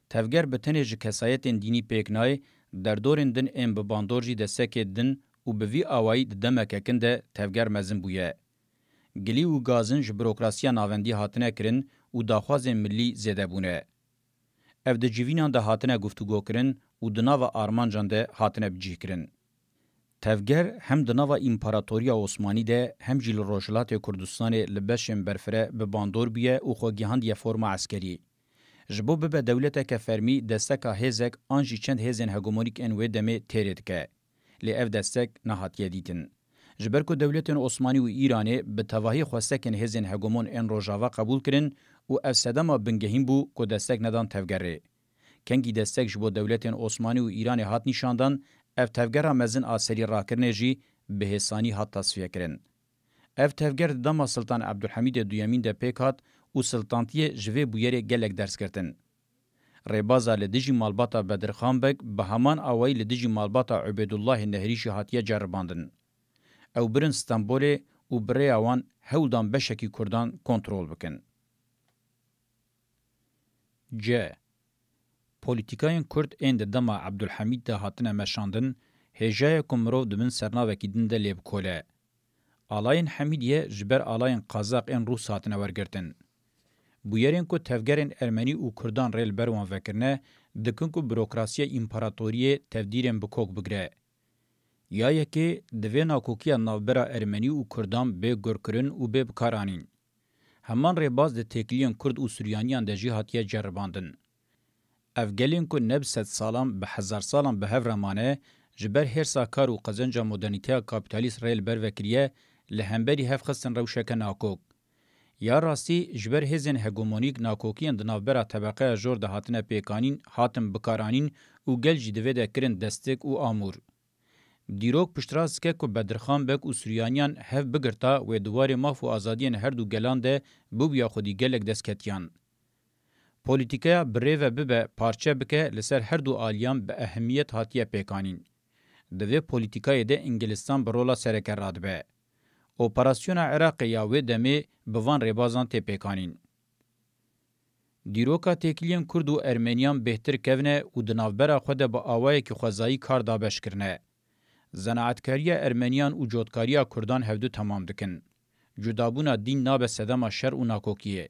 Tevger bi tenê ji kesayetên dînî pêk nayê, derdorên din ên bi bandor jî destekê didin û bi vî awayî di demeke kin de tevger mezin bûye. Gilî û gazin ji burokrasiya navendî hatine kirin û daxwazên milî zêde bûne. Ev di civînan de hatine guftûgokirin û di nava armancan de hatine bicihkirin. Tevger hem di nava Împaratoriya Osmanî de hem jî li Rojhilatê Kurdistanê li beşên berfireh bi bandor bûye û xwe gihandiye forma eskerî. Ji bo bibe dewleteke fermî, desteka hêzek an jî çend hêzên hegemonîk ên wê demê têrê dike. Lê ev destek nehatiye dîtin. Ji ber ku dewletên Osmanî û Îranê bi tevahî xwestekên hêzên hegemon ên Rojava qebûl kirin û ev sedema bingehîn bû ku destek nedan tevgerê. Kengî destek ji bo dewletên Osmanî û Îranê hat nîşandan, ev tevgera mezin a serî rakirinê jî bi hêsanî hat tasfiyekirin. Ev tevger di dema Siltan Ebdulhemîdê Duyemîn de pêk hat û siltantiyê ji vê bûyerê gelek ders girtin. Rêbaza li dijî malbata Bedirxan Beg bi heman awayî li dijî malbata Ubeydullahê Nehrî jî hatiye ceribandin. Ew birin Stenbolê û bi rêya wan hewl dan beşekî Kurdan kontrol bikin. C. Polîtîkayên Kurd ên di dema Ebdulhemîd de hatine meşandin, hêja ye ku mirov di bin sernavekî din de lê bikole. Alayên Hemîdiye ji ber alayên Qazaq ên Rûs hatine wergirtin. Bûyerên ku tevgerên Ermenî û Kurdan rê li ber wan vekirine, dikin ku burokrasiya împaratoriyê tevdîrên bi kok bigire. Ya yekê, divê nakokiya navbera Ermenî û Kurdan bê gurkirin û bê bikaranîn. Heman rêbaz di têkiliyên Kurd û Suryaniyan de jî hatiye ceribandin. Ev gelên ku ne bi sedsalan, bi hezarsalan bi hev re mane, ji ber hêrsa kar û qezenca modernîteya kapîtalîst rê li ber vekiriye, li hemberî hev xistin rewşeke nakok. Ya rastî, ji ber hêzên hegemonîk nakokiyên di navbera tebeqeya jor de hatine pêkanîn, hatin bikaranîn û gel jî di vê de kirin destik û amûr. Dîrok piştrast dike ku Bedirxan Beg û Suryaniyan hev bigirta wê di warê maf û azadiyên her du gelan de bibûya xwedî gelek destketiyan. Polîtîkeya bi rê ve bibe parçe bike li ser her du aliyan bi ehemiyet hatiye pêkanîn. Di vê polîtîkayê de Îngilistan bi rola sereke radibe. Operasyona Iraqê ya wê demê bi van rêbazan tê pêkanîn. Dîroka têkiliyên Kurd û Ermeniyan bêhtir kevne û di navbera xwe de bi awayekî xwezayî kar dabeş kirine. Zenaetkariya Ermeniyan û cotkariya Kurdan hevdu temam dikin. Cudabûna dîn nabe sedema şer û nakokiyê.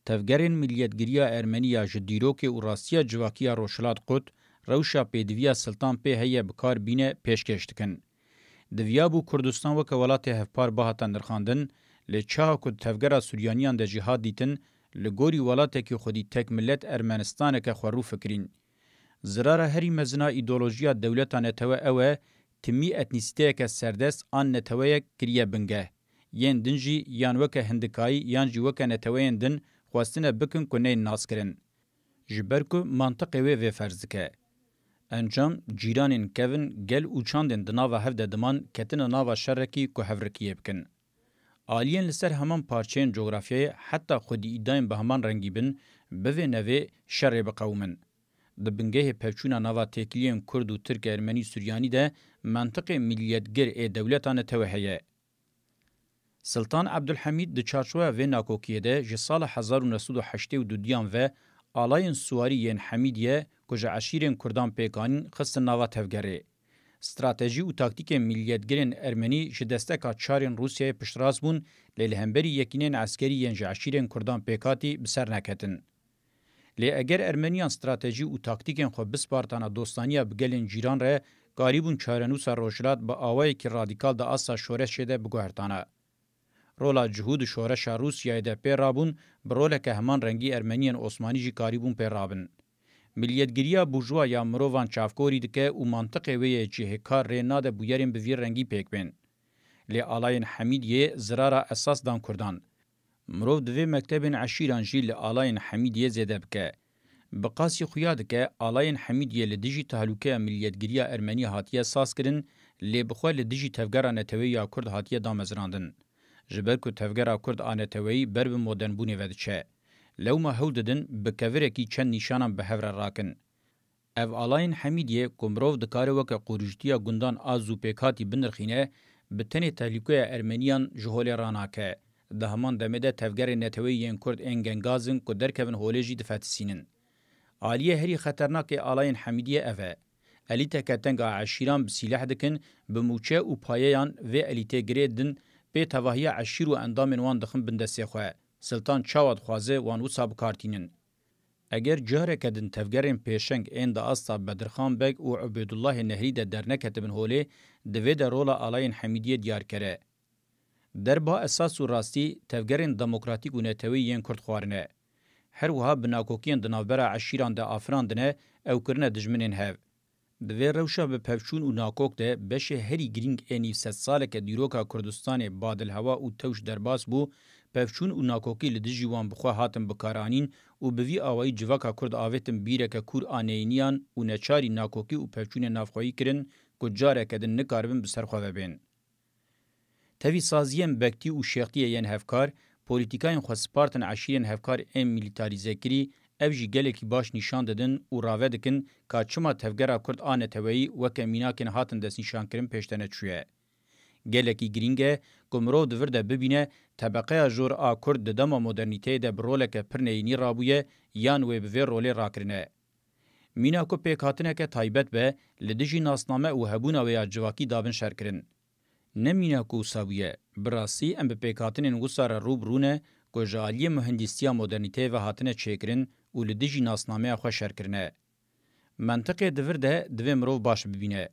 Tevgerên miliyetgiriya Ermenî ya ji dîrokê û rastiya civakî ya Rojhilat qut, rewşa pêdiviya Siltan pê heye bi kar bîne pêşkêş dikin. Diviyabû Kurdistan weke welatê hevpar bihata nirxandin, lê çaxa ku di tevgera Suryaniyan de jî hat dîtin, li gorî welatekî xwedî tek milet Ermenistaneke xwerû fikirîn. Zirara herî mezin a îdeolojiya dewleta netewe ew e, timî etnîsîteyeke serdest an neteweyek kiriye bingeh. Yên din jî yan weke hindikayî yan jî weke neteweyên din xwestine bikin ku neyên naskirin. Ji ber ku mantiqê wê vê ferz dike. Encam, cîranên kevin, gel û çandên di nava hev de diman, ketine nava şerekî ku hev rikiyê bikin. Aliyên li ser heman parçeyên cografyayê heta xwedî îdayên bi heman rengî bin, bivê nevê şerê biqewimin. Di bingehê pevçûna nava têkiliyên Kurd û Tirk, Ermenî, Suryanî de mentiqê miliyetgir ê dewleta netewe heye. Siltan Ebdulhemîd di çarçoveya vê nakokiyê de ji sala hezar û neh sed û heştê û dudiyan ve alayên siwarî yên Hemîdiye ku ji eşîrên Kurdan pêk anîn xistin nava tevgerê. Stratejî û taktîkên miliyetgirên Ermenî ji desteka çar ên Rûsyayê piştrast bûn, lê li hemberî yekînên eskerî yên ji eşîrên Kurdan pêk hatî bi ser neketin. Lê eger Ermeniyan stratejî û taktîkên xwe bispartana dostaniya bi gelên cîran re, karîbûn çarenûsa Rojhilat bi awayekî radîkal di asta şoreşê de biguhertana. Rola cihû di şoreşa Rûsyayê de pê rabûn, bi roleke heman rengî Ermeniyên Osmanî jî karîbûn pê rabin. Miliyetgiriya burjuwa ya mirovan çavkorî dike û mantiqê wê yê cihêkar rê nade bûyerên bi vî rengî pêk bên. Lê alayên Hemîdiyê zirara esas dan Kurdan. Mirov divê mektebên eşîran jî li alayên Hemîdiyê zêde bike. Bi qasî xuya dike, alayên Hemîdiyê li dijî tehlûkeya miliyetgiriya Ermenî hatiye sazkirin, lê bi xwe li dijî tevgera neteweyî ya Kurd hatiye damezrandin. Ji ber ku tevgera Kurd a neteweyî ber bi modernbûnê ve diçe. Lewma hewl didin bi kevirekî çend nîşanan bi hev re rakin. Ev alayên Hemîdiyê ku mirov dikare weke qurûjtiya gundan a zû pêkhatî binirxîne, bi tenê tehlûkeya Ermeniyan ji holê ranake. Di heman demê de tevgerên neteweyî yên Kurd ên gengaz in ku derkevin holê jî difetisînin. Aliyê herî xeternak ê alayên Hemîdiyê ev e. Elîteke teng a eşîran bi sîleh dikin, bi mûçe û payeyan vê elîtê girê din pê tevahiya eşîr û endamên wan dixin bin destê xwe. Siltan çawa dixwaze wan wisa bi kar tînin? Eger careke din tevgerên pêşeng ên di asta Bedirxan Beg û Ubeydullahê Nehrî de derneketibin holê, divê de rola alayên Hemîdiyê diyar kere. Derba esas û rastî tevgerên demokratîk û neteweyî yên Kurd xwarine. Her wiha bi nakokiyên di navbera eşîran de afirandine, ew kirine dijminên hev. Di vê rewşa bi pevçûn û nakok de beşê herî girîng ê nîv sedsaleke dîroka Kurdistanê badilhewa û tewş derbas bû, pevçûn û nakokî li dijî wan bi xwe hatin bikaranîn û bi vî awayî civaka Kurd avêtin bîreke kûr a neyîniyan û neçarî nakokî û pevçûnê navxweyî kirin ku careke din nikaribin bi ser xwe ve bên. Tevî saziyên bektî û şêxtiyê yên hevkar, polîtîkayên xwe spartin eşîrên hevkar ên mîlîtarîzekirî, ev jî gelekî baş nîşan didin û rave dikin ka çima tevgera Kurd a neteweyî weke mînakên hatin destnîşankirin pêş de neçûye. Gelekî girîng e ku mirov di vir de bibîne tebeqeya jor a Kurd di dema modernîteyê de bi roleke pir neyînî rabûye yan wê bi vê rolê rakirine. Mîna ku pêkhatineke taybet be, li dijî nasname û hebûna wê ya civakî dabin şerkirin. Ne mîna ku wisa bûye, bi rastî em bi pêkhatinên wisa re rû bi rû ne ku ji aliyê muhendîstiya modernîteyê ve hatine çêkirin û li dijî nasnameya xwe şer kirine. Mentiqê di vir de divê mirov baş bibîne.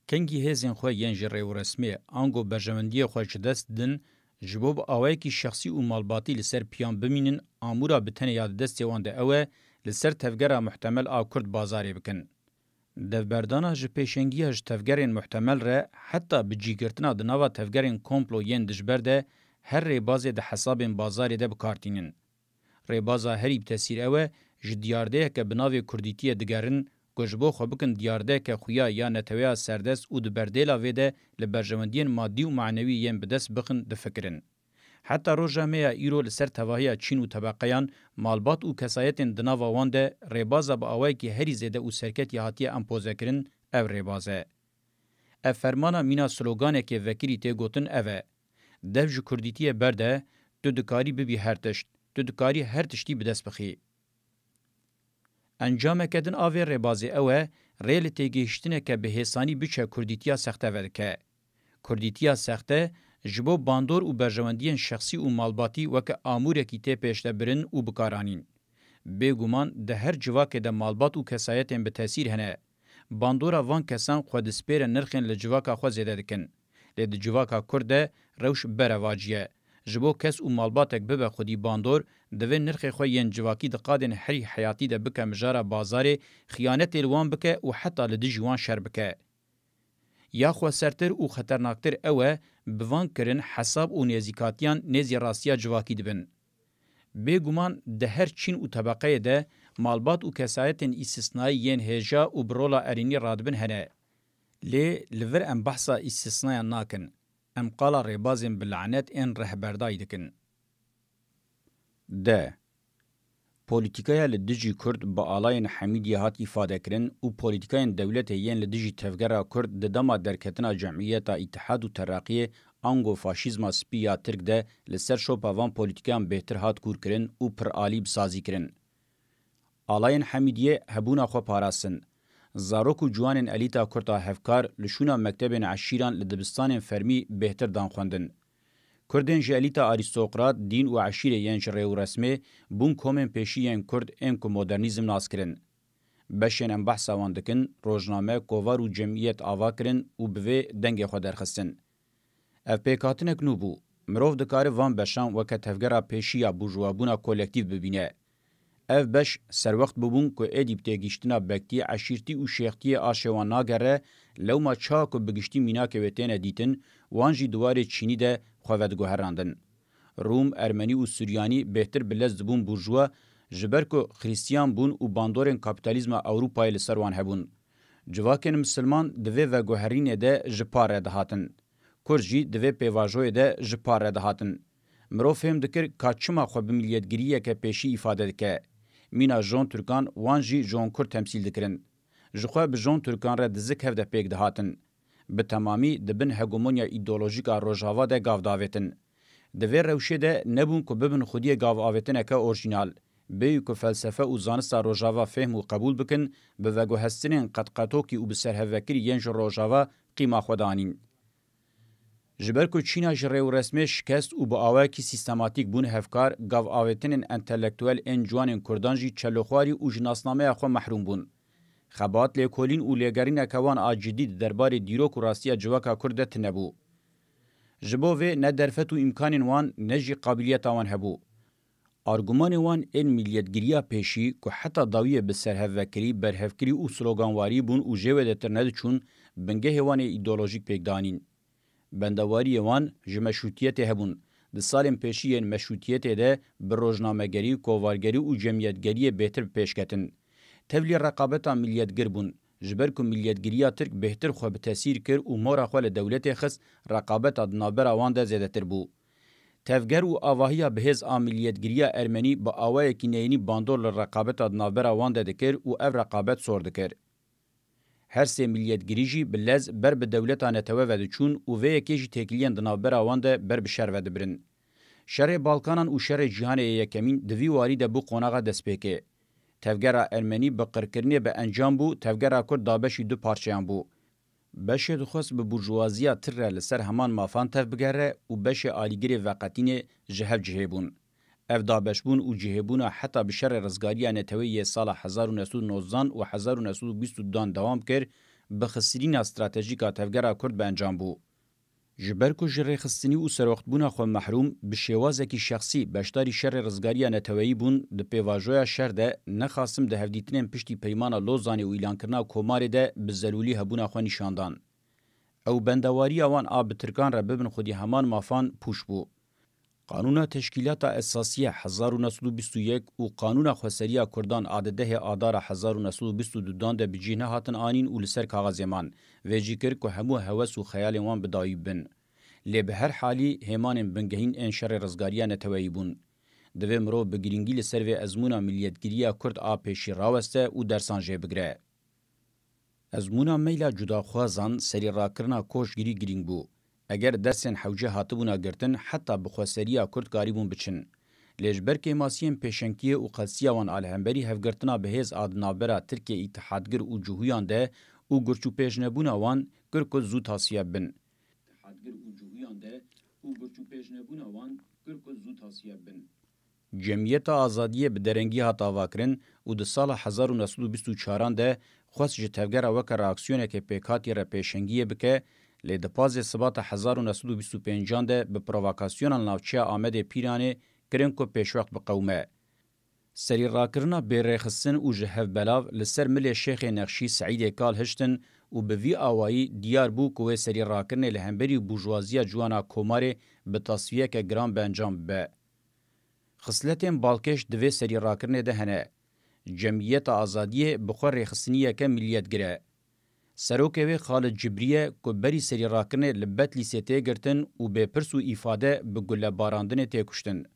Kengî hêzên xwe yên ji rêûresmê ango berjewendiyê xwe ji dest didin, ji bo bi awayekî şexsî û malbatî li ser piyan bimînin, amûra bi tenê ya di destê wan de ew e, li ser tevgera muhtemel a Kurd bazarê bikin. Devberdana ji pêşengiya ji tevgerên muhtemel re heta bi cîgirtina di nava tevgerên komplo yên dijber de her rêbazê di hesabên bazarê de bi kar tînin. Rêbaza herî bi tesîr ew e, ji diyardeyeke bi navê Kurdîtiyê digerin ku ji bo xwe bikin diyardeyeke xuya ya neteweya serdest û di berdêla vê de li berjewendiyên madî û manewî yên bi dest bixin difikirin. Heta roja me ya îro li ser tevahiya çîn û tebeqeyan, malbat û kesayetên di nava wan de rêbaza bi awayekî herî zêde û serketî hatiye empozekirin, ev rêbaz e. Ev fermana mîna sloganekê vekirî tê gotin ev e: Dev ji kurdîtiyê berde, tu dikarî bibî her tişt. Tu dikarî her tiştî bi dest bixî. Encameke din a vê rêbazê ew e, rê li têgihiştineke bi hêsanî biçe kurdîtiya sexte vedike. Kurdîtiya sexte ji bo bandor û berjewendiyên şexsî û malbatî weke amûrekî tê pêşdebirin û bikaranîn. Bêguman di her civakê de malbat û kesayetên bi tesîr hene. Bandora van kesan xwe dispêre nirxên li civaka xwe zêde dikin. Lê di civaka Kurd de rewş berevacî ye. Ji bo kes û malbatek bibe xwedî bandor, divê nirxê xwe yên civakî di qadên herî heyatî de bike mijara bazarê, xiyanetê li wan bike û heta li dijî wan şer bike. Ya xwesertir û xeternaktir ew e, bi van kirin hesab û nêzîkatiyan nêzî rastiya civakî dibin. Bêguman di her çîn û tebeqeyê de malbat û kesayetên îstisnayî yên hêja û bi rola erênî radibin hene. Lê li vir em behsa îstisnayan nakin. Em qala rêbazên bi lanet ên rehberdayî dikin. D. Polîtîkaya li dijî Kurd bi alayên Hemîdiyê hat îfadekirin û polîtîkayên dewletê yên li dijî tevgera Kurd di dema derketina Cemîyeta Îtihad û Teraqiyê ango faşîzma spî ya Tirk de li ser şopa van polîtîkayan bêhtir hat kûrkirin û piralî bi sazî kirin. Alayên Hemîdiyê hebûna xwe parastin. Zarok û ciwanên elîta Kurd a hevkar li şûna mektebên eşîran li dibistanên fermî bêhtir dan xwendin. Kurdên ji elîta arîstokrat, dîn û eşîrê yên ji rêûresmê bûn komên pêşî yên Kurd ên ku modernîzm nas kirin. Beşên em behsa wan dikin, rojname, kovar û cemiyet ava kirin û bi vê dengê xwe derxistin. Ev pêkhatinek nû bû. Mirov dikare van beşan weke tevgera pêşî ya burjûwabûna kolektîf bibîne. Ev beş serwext bûbûn ku êdî bi têgihiştina bektî, eşîrtî û şêxtiyê aşê wan nagere, lewma çawa ku bi giştî mînakê wê têne dîtin, wan jî di warê çînî de xwe vediguherandin. Rûm, Ermenî û Suryanî bêhtir bi lez dibûn burjûwa, ji ber ku Xrîstiyan bûn û bandorên kapîtalîzma Ewropayê li ser wan hebûn. Civakên misilman di vê veguherînê de ji par re dihatin. Kurd jî di vê pêvajoyê de ji par re dihatin. Mirov fêm dikir ka çima xwe bi miliyetgiriyeke pêşî îfade dike. Mîna jon Tirkan wan jî jon Kurd temsîl dikirin. Ji xwe bi jon Tirkan re dizik hev de pêk dihatin. Bi temamî di bin hegemonya îdeolojîk a Rojava de gav davêtin. Di vê rewşê de nebûn ku bibin xwediyê gavavêtineke orjînal. Bêyî ku felsefe û zanista Rojava fêhm û qebûl bikin, bi veguhestinên qetqetokî û bi serhevvekirî yên ji Rojava qîma xwe danîn. Ji ber ku Çîna ji rêûresmê şikest û bi awayekî sîstematîk bûn hevkar, gav avêtinên entelektuel ên ciwanên Kurdan jî çeloxwarî û ji nasnameya xwe mehrûm bûn. Xebat, lêkolîn û lêgerîneke wan a cidî di derbarê dîrok û rastiya civaka Kurd de tune bû. Ji bo vê ne derfet û îmkanên wan ne jî qabiliyeta wan hebû. Argumanê wan ên miliyetgiriya pêşî ku heta dawiyê bi serhevvekirî, berhevkirî û sloganwarî bûn û jê wêdetir nediçûn, bingehê wan ê îdeolojîk pêk danîn. Bendewariyê wan ji meşrûtiyetê hebûn. Di salên pêşî yên meşrûtiyetê de bi rojnamegerî, kovargerî û cemiyetgeriyê bêhtir bi pêş ketin. Tevlî reqabeta miliyetgir bûn. Ji ber ku miliyetgiriya Tirk bêhtir xwe bi tesîr kir û mora xwe li dewletê xist, reqabeta di navbera wan de zêdetir bû. Tevger û avahiya bihêz a miliyetgiriya Ermenî bi awayekî neyînî bandor li reqabeta di navbera wan de dikir û ev reqabet sor dikir. Her sê miliyetgirî jî bi lez ber bi dewleta netewe ve diçûn û vê yekê jî têkiliyên di navbera wan de ber bi şer ve dibirin. Şerê Balkanan û şerê cîhanê yê yekemîn di vî warî de bû qonaxa destpêkê. Tevgera Ermenî bi qirkirinê bi encam bû, tevgera Kurd dabeşî du parçeyan bû. Beşê dixwest bi burjuwaziya tir re li ser heman mafan tev bigere û beşê alîgirê veqetînê ji hev cihê bûn. Ev dabeşbûn û cihêbûna heta bi şerê rizgariya neteweyî yê sala hezar û neh sed û nozdan û hezar û neh sed û bîst û duan dewam kir, bi xisirîna stratejîk a tevgera Kurd bi encam bû. Ji ber ku ji rêxistinî û serwextbûna xwe mehrûm, bi şêwazekî şexsî beşdarî şerê rizgariya neteweyî bûn, di pêvajoya şer de nexasim di hevdîtinên piştî Peymana Lozanê û îlankirina Komarê de bi zelûlî hebûna xwe nîşan dan. Ew bendewariya wan a bi tirkan re bibin xwedî heman mafan pûç bû. Qanûna Teşkîlata Esasiye hezar û neh sed û bîst û yek û Qanûna Xweseriya Kurdan a di dehê Adara hezar û neh sed û bîst û du dan de bi cih nehatin anîn û li ser kaxezê man. Vê jî kir ku hemû hewes û xeyalên wan bi dawî bibin. Lê bi her halî hêmanên bingehîn ên şerê rizgariya neteweyî bûn. Divê mirov bi girîngî li ser vê ezmûna miliyetgiriya Kurd a pêşî raweste û dersan jê bigire. Ezmûna meyla cudaxwazan serî rakirina koçgirî girîng bû. Eger dersên hewce hatibûna girtin, heta bi xweseriya Kurd karîbûn biçin. Lê ji ber kêmasiyên pêşengtiyê û qelsiya wan a li hemberî hevgirtina bi hêz a di navbera Tirkiye, Îtihadgir û Cihûyan de û girçûpêjnebûna wan kir ku zû tasfiye bin. Îtihadgir û Cihûyan de û girçûpêjnebûna wan kir ku zû tasfiye bin. Cemiyeta Azadiyê bi derengî hat avakirin û di sala hezar û neh sed û bîst û çaran de xwest ji tevgera weke reaksiyoneke pêkhatî re pêşengiyê bike, lê di pazdeh Sibata hezar û neh sed û bîst û pêncan de bi provokasiyona li navçeya Amedê Pîranê kirin ku pêşwext biqewime. Serîrakirina bêrêxistin û ji hev belav li ser milê Şêxê Nexşî Seîdê Kal hiştin û bi vî awayî diyar bû ku wê serîrakirinê li hemberî burjuwaziya ciwan a Komarê bi tasfiyeke giran bi encam bibe. Xisletên balkêş di vê serîrakirinê de hene. Cemiyeta Azadiyê bi xwe rêxistiniyeke miliyetgir e. Serokê wê Xalid Cibrî ye ku berî serîrakirinê li Betlîsê tê girtin û bê pirs û îfade bi gulebarandinê tê kuştin.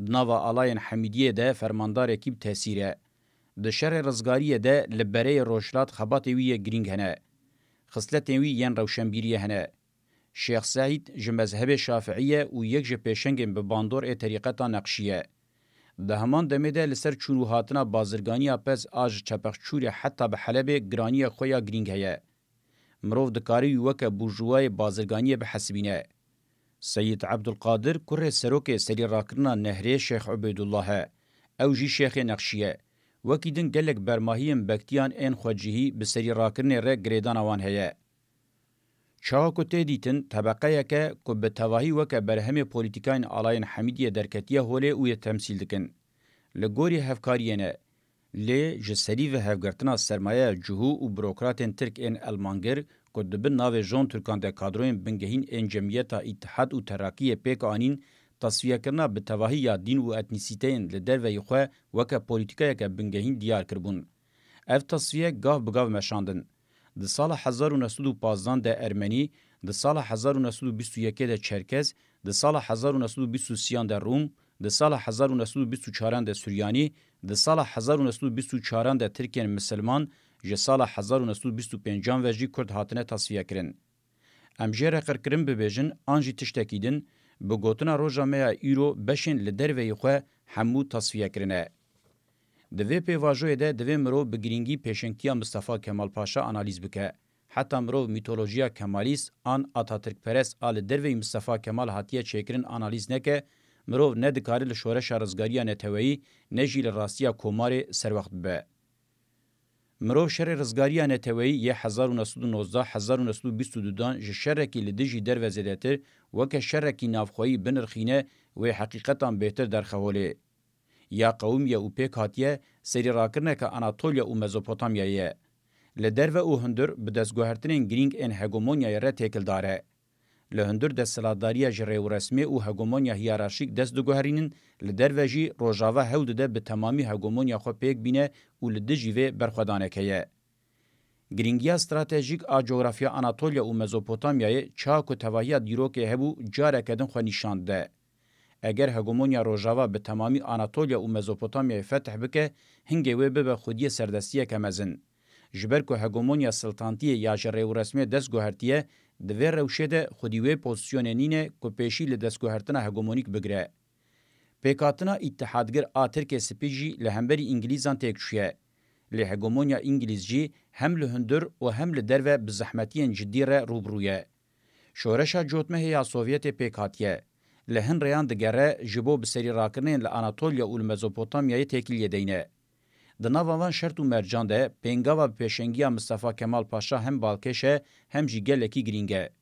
Di nava alayên Hemîdiyê de fermandarekî bi tesîr e. Di şerê rizgariyê de li bereyê rojhilat xebatê wî yê girîng hene. Xisletên wî yên rewşenbîriyê hene. Şêx Seîd ji mezhebê Şafiî ye û yek ji pêşengên bi bandor ê terîqeta Neqşî ye. Di heman demê de li ser çûn û hatina bazirganiya pez a ji Çepexçûrê heta bi Helebê giraniyek xwe ya girîng heye. Mirov dikare wî weke burjuwayê bazirganiyê bihesibîne. Seyîd Ebdulqadir, kurê serokê serîrakirina Nehrê Şêx Ubeydullah e. Ew jî Şêxê Neqşî ye. Wekî din gelek bermahiyên bektiyan ên xwecihî bi serîrakirinê re girêdana wan heye. Çawa ku tê dîtin, tebeqeyek e ku bi tevahî weke berhemê polîtîkayên alayên Hemîdiyê derketiye holê û yê temsîl dikin. Li gorî hevkariyê ne. Lê ji serî ve hevgirtina sermayeya cihû û burokratên tirk ên elmangir ku di bin navê Jon Tirkan de kadroyên bingehîn ên Cemiyeta Îtihad û Terakiyê pêk anîn, tasfiyekirina bi tevahî ya dîn û etnîsîteyên li derveyî xwe weke polîtîkayeke bingehîn diyar kiribûn. Ev tasfiye gav bi gav meşandin. Di sala hezar û neh sed û pazdan de Ermenî, di sala hezar û neh sed û bîst û yekê de Çerkez, di sala hezar û neh sed û bîst û sêyan de Rûm, di sala hezar û neh sed û bîst û çaran de Suryanî, di sala hezar û neh sed û bîst û çaran de Tirkên Misilman, ji sala hezar û neh sed û bîst û pêncan ve jî Kurd hatine tasfiyekirin. Em jê re qirkirin bibêjin an jî tiştekî din, bi gotina roja me ya îro beşên li derveyî xwe hemû tasfiye kirine. Di vê pêvajoyê de divê mirov bi girîngî pêşengtiya Mistefa Kemal Paşa analîz bike. Heta mirov mîtolojiya Kemalîst an Atatirkperest a li derveyî Mistefa Kemal hatiye çêkirin analîz neke, mirov ne dikare li şoreşa rizgariya neteweyî ne jî li rastiya Komarê serwext bibe. Mirov şerê rizgariya neteweyî yê hezar û neh sed û nozdeh hezar û neh sed û bîst û du dan ji şerekî li dijî derve zêdetir weke şerekî navxweyî binirxîne, wê heqîqetan bêhtir derxe holê. Ya qewimiye û pêk hatiye serîrakirineke Anatolya û Mezopotamyayê ye. Li derve û hundir bi destguhertinên girîng ên hegemonyayê re têkildar e. Li hundir desthilatdariya ji rêwresmê û hegemonya hiyerarşîk dest diguherînin, li derve jî Rojava hewl dide bi temamî hegemonya xwe pêk bîne û li dijî vê berxwedanek heye. Girîngiya stratejîk a cografya Anatolya û Mezopotamyayê, çawa ku tevahiya dîrokê hebû, careke din xwe nîşan dide. Eger hegemonya Rojava bi temamî Anatolya û Mezopotamyayê fetih bike, hingê wê bibe xwediyê serdestiyeke mezin. Ji ber ku hegemonya siltantiyê ya ji rêwresmê dest guhertiye, di vê rewşê de xwedî wê pozîsyonê nîne ku pêşî li destguhertina hegemonîk bigire. Pêkhatina Îtihadgir a Tirkê Spî jî li hemberî Îngilîzan têk çûye. Lê hegemonya Îngilîz jî hem li hundir û hem li derve bi zehmetiyên cidî re rû bi rû ye. Şoreşa cotmehê ya Sovyetê pêk hatiye. Li hin rêyan digere ji bo bi serî rakirinên li Anatolya û li Mezopotamyayê têkiliyê deyne. Di nava van şert û mercan de pêngava bi pêşengiya Mistefa Kemal Paşa hem balkêş e, hem jî gelekî girîng e.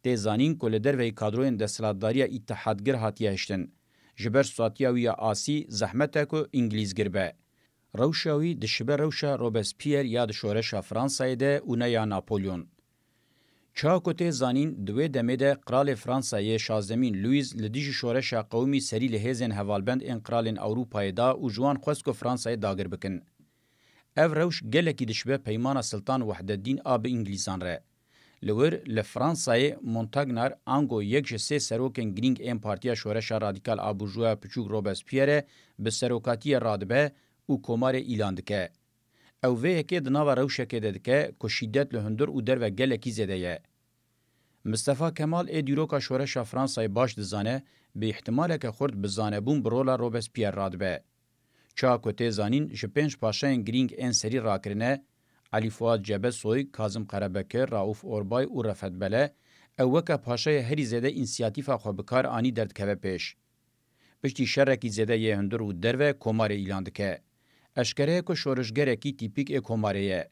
Tê zanîn ku li derveyî kadroyên desthilatdariya Îtihadgir hatiye hiştin. Ji ber sûatiya wî ya asî zehmet e ku Îngilîzgir be. Rewşa wî dişibe rewşa Robespierre ya di şoreşa Fransayê de û ne ya Napolyon. Çawa ku tê zanîn, di wê demê de Qralê Fransayê şazdemîn Louis li dijî şoreşa qewimî serî li hêzên hevalbend ên qralên Ewropayê da û ji wan xwest ku Fransayê dagir bikin. Ev rewş gelekî dişibe peymana Siltan Wehdeddîn a bi Îngilîzan re. Li wir, li Fransayê Montagnar ango yek ji sê serokên girîng ên Partiya Şoreşa Radîkal a Burjuwaya Piçûk Robespierre bi serokatiyê radibe û komarê îlan dike. Ew vê yekê di nava rewşekê de dike ku şîdet li hundir û derve gelekî zêde ye. Mistefa Kemal ê dîroka şoreşa Fransayê baş dizane, bi îhtimaleke xurt bi zanebûn bi rola Robespierre radibe. Çawa ku tê zanîn, ji pênc paşayên girîng ên serî rakirine, Elî Fuad Cebesoy, Kazim Karebekir, Rauf Orbay û Refet Bele, ew weke paşayê herî zêde însiyatîfa xwe bi kar anî derdikeve pêş. Piştî şerekî zêde yê hundir û derve komarê îlan dike. Eşkere ye ku şorişgerekî tîpîk ê komarê ye.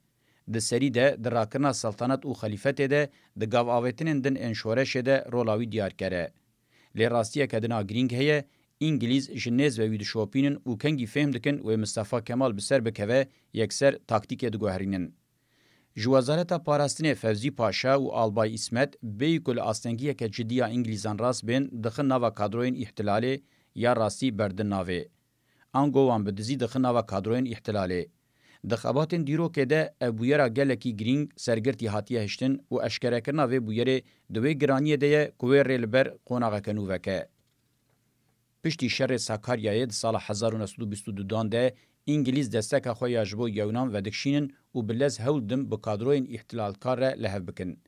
Di serî de, di rakirina seltenet û xelîfetê de, di gavavêtinên din ên şoreşê de rola wî diyar kere. Lê rastiyeke din a girîng heye, Îngilîz ji nêz ve wî dişopînin û kengî fêm dikin wê Mistefa Kemal bi ser bikeve, yekser taktîkê diguherînin. Ji Wezareta Parastinê Fevzî Paşa û Albay Îsmet bêyî ku li astengiyeke cidî ya Îngilîzan rast bên, dixin nava kadroyên îhtilalê, ya rastî berdin navê. Ango wan bi dizî dixin nava kadroyên îhtilalê. Di xebatên dîrokê de ev bûyera gelekî girîng sergirtî hatiye hiştin û eşkerekirina vê bûyerê di wê giraniyê de ye ku wê rê li ber qonaxeke nû veke. Piştî şerê Sakaryayê di sala hezar û neh sed û bîst û du dan de Îngilîz desteka xwe ya ji bo yewnan vedikşînin û bi lez hewl din bi kadroyên îhtilalkar re li hev bikin.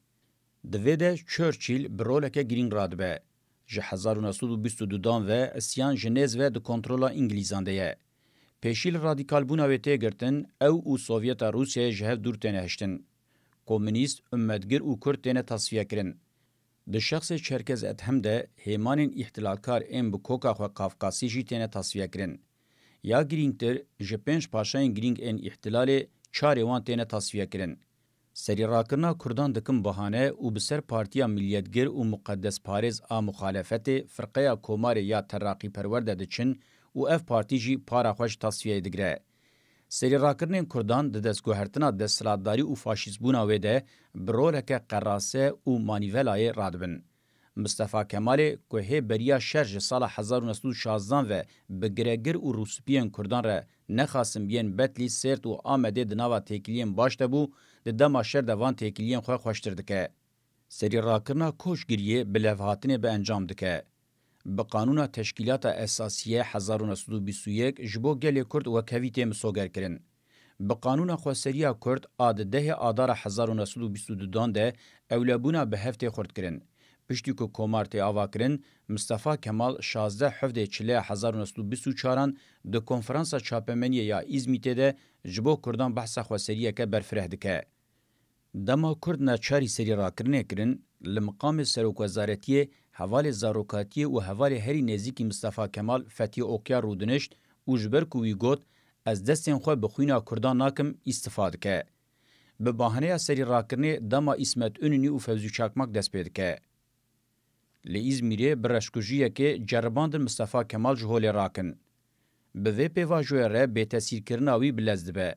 Di vê de Churchill bi roleke girîng radibe. Ji hezar û neh sed û bîst û du dan ve isyan ji nêz ve di kontrola Îngilîzan de ye. Pêşî li radîkalbûna wê tê girtin, ew û Sovyeta Rûsyayê ji hev dûr têne hiştin. Komûnîst, ummetgir û Kurd têne tasfiyekirin. Di şexsê Çerkez Edhem de hêmanên îhtilalkar ên bi koka xwe Kafkasî jî têne tasfiyekirin. Ya girîngtir, ji pênc paşayên girîng ên îhtilalê çarê wan têne tasfiyekirin. Serîrakirina Kurdan dikin bahane û bi ser Partiya Miliyetgir û Muqedesparêz a muxalefetê, Firqeya Komarê ya Teraqîperwer de diçin û ev partî jî para xwe ji tasfiyeyê digire. Serîrakirinên Kurdan di destguhertina desthilatdarî û faşîstbûna wê de bi roleke qerase û manîvelayê radibin. Mistefa Kemalê ku hê beriya şer ji sala hezar û neh sed û şazdan ve bi giregir û rûspiyên Kurdan re nexasim yên Betlîs, Sêrt û Amedê di nava têkiliyên baş de bû, di dema şer de van têkiliyên xwe xweştir dike. Serîrakirina koçgiriyê bi levhatinê bi encam dike. Bi Qanûna Teşkîlata Esasiye hezar û neh sed û bîst û yek ji bo gelê Kurd wekhevî tê misogerkirin. Bi Qanûna Xweseriya Kurd a di dehê Adara hezar û neh sed û bîst û du dan de ewlebûna bi hev tê xurtkirin. Piştî ku komar tê avakirin, Mistefa Kemal şazdeh Hevdê Çileya hezar û neh sed û bîst û çaran di Konferansa Çapemeniyê ya Îzmîtê de ji bo Kurdan behsa xweseriyeke berfireh dike. Dema Kurd neçarî serîrakirinê kirin, li miqamê serokwezaretiyê hevalê zarokatiyê û hevalê herî nêzîkî Mistefa Kemal Fethî Okyar rûdinişt û ji ber ku wî got, ez destên xwe bi xwîna Kurdan nakim, îstifa dike. Bi bahaneya serîrakirinê dema Îsmet Înûnî û Fevzî Çakmak dest pê dike. Li Îzmîrê bi reşkujiyekê ceribandin Mistefa Kemal ji holê rakin. Bi vê pêvajoyê re bêtesîrkirina wî bi lez dibe.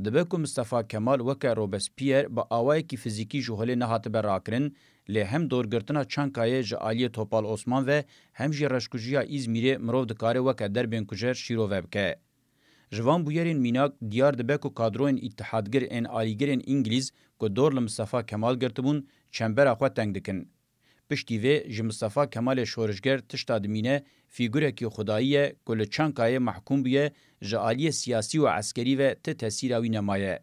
Dibe ku Mistefa Kemal weke Robespierre bi awayekî fizîkî ji holê nehatibe rakirin, lê hem dorgirtina Çankayê ji aliyê Topal Osman ve hem jî reşkujiya Îzmîrê mirov dikare weke derbên kujer şîrove bike. Ji van bûyerên mînak diyar dibe ku kadroyên îtihadgir ên alîgirên Îngilîz ku dor li Mistefa Kemal girtibûn, çembera xwe teng dikin. Piştî vê ji Mistefa Kemalê şorişger tişta dimîne, fîgurekî xwedayî ye ku li Çankayê mehkûm bûye, ji aliyê siyasî û eskerî ve ti tesîra wî nemaye.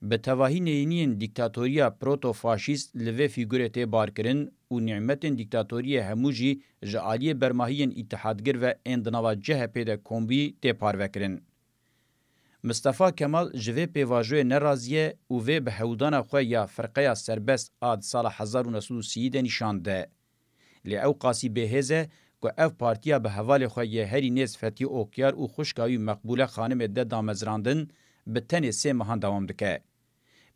Bi tevahî neyîniyên dîktatoriya proto-faşîst li vê fîgurê tê barkirin û nîmetên dîktatoriyê hemû jî ji aliyê bermahiyên îtihadgir ve ên di nava C H P de kombî tê parvekirin. Mistefa Kemal ji vê pêvajoyê nerazî ye û vê bi hewldana xwe ya Firqeya Serbest a di sala hezar û neh sed û sî de nîşan dide. Lê ew qasî bêhêz e ku ev partiya bi hevalê xwe yê herî nêz Fethî Okyar û xwişka wî Meqbûle Xanimê de damezrandin, bi tenê sê mehan dewam dike.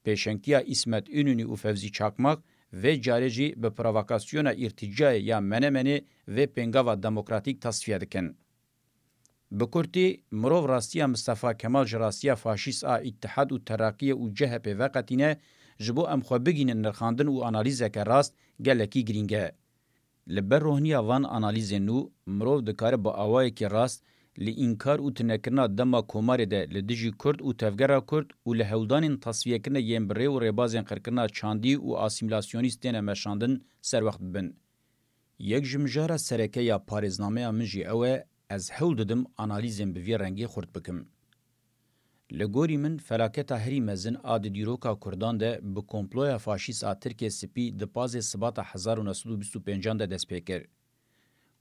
Pêşengtiya Îsmet Înûnî û Fevzî Çakmak vê carê jî bi provokasyona îrtîcayê ya Menemenê vê pêngava demokratîk tasfiye dikin. Bi kurtî, mirov rastiya Mistefa Kemal ji rastiya faşîst a Îtihad û Teraqiyê û C H P veqetîne, ji bo em xwe bigihînin nirxandin û analîzeke rast, gelekî girîng e. Li ber rohniya van analîzên nû, mirov dikare bi awayekî rast, li înkar û tunekirina dema komarê de li dijî Kurd û tevgera Kurd û li hewldanên tasfiyekirine yên bi rê û rêbazên qirkirina çandî û asîmîlasyonîst têne meşandin, serwext bibin. Yek ji mijara sereke ya parêznameya min jî ew e, ez hewl didim analîzên bi vî rengî xurt bikim. Li gorî min, felaketa herî mezin a di dîroka Kurdan de bi komploya faşîst a Tirkê Spî di pazê Sibata hezar û neh sed û bîst û pêncan de dest pê kir.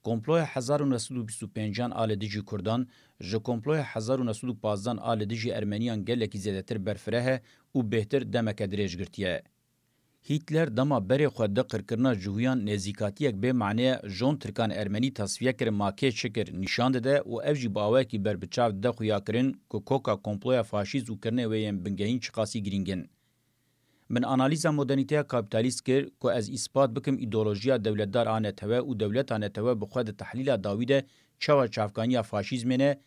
Komploya hezar û neh sed û bîst û pêncan a li dijî Kurdan, ji komploya hezar û neh sed û pazdan a li dijî Ermeniyan gelekî zêdetir berfireh e û bêhtir demeke dirêj girtiye. Hîtler dema berê xwe di qirkirina cihûyan nêzîkatiyek bê mane ya jon Tirkan Ermenî tasfiye kir, ma kê çi kir nîşan dide û ev jî bi awayekî berbiçav dide xuyakirin ku koka komploya faşîst û kirinê wê yên bingehîn çiqasî girîng in. Min analîza modernîteya kapîtalîst kir ku ez îspat bikim îdeolojiya dewletdar a netewe û dewleta netewe bi xwe di tehlîla dawî de çawa çavkaniya faşîzmê ne,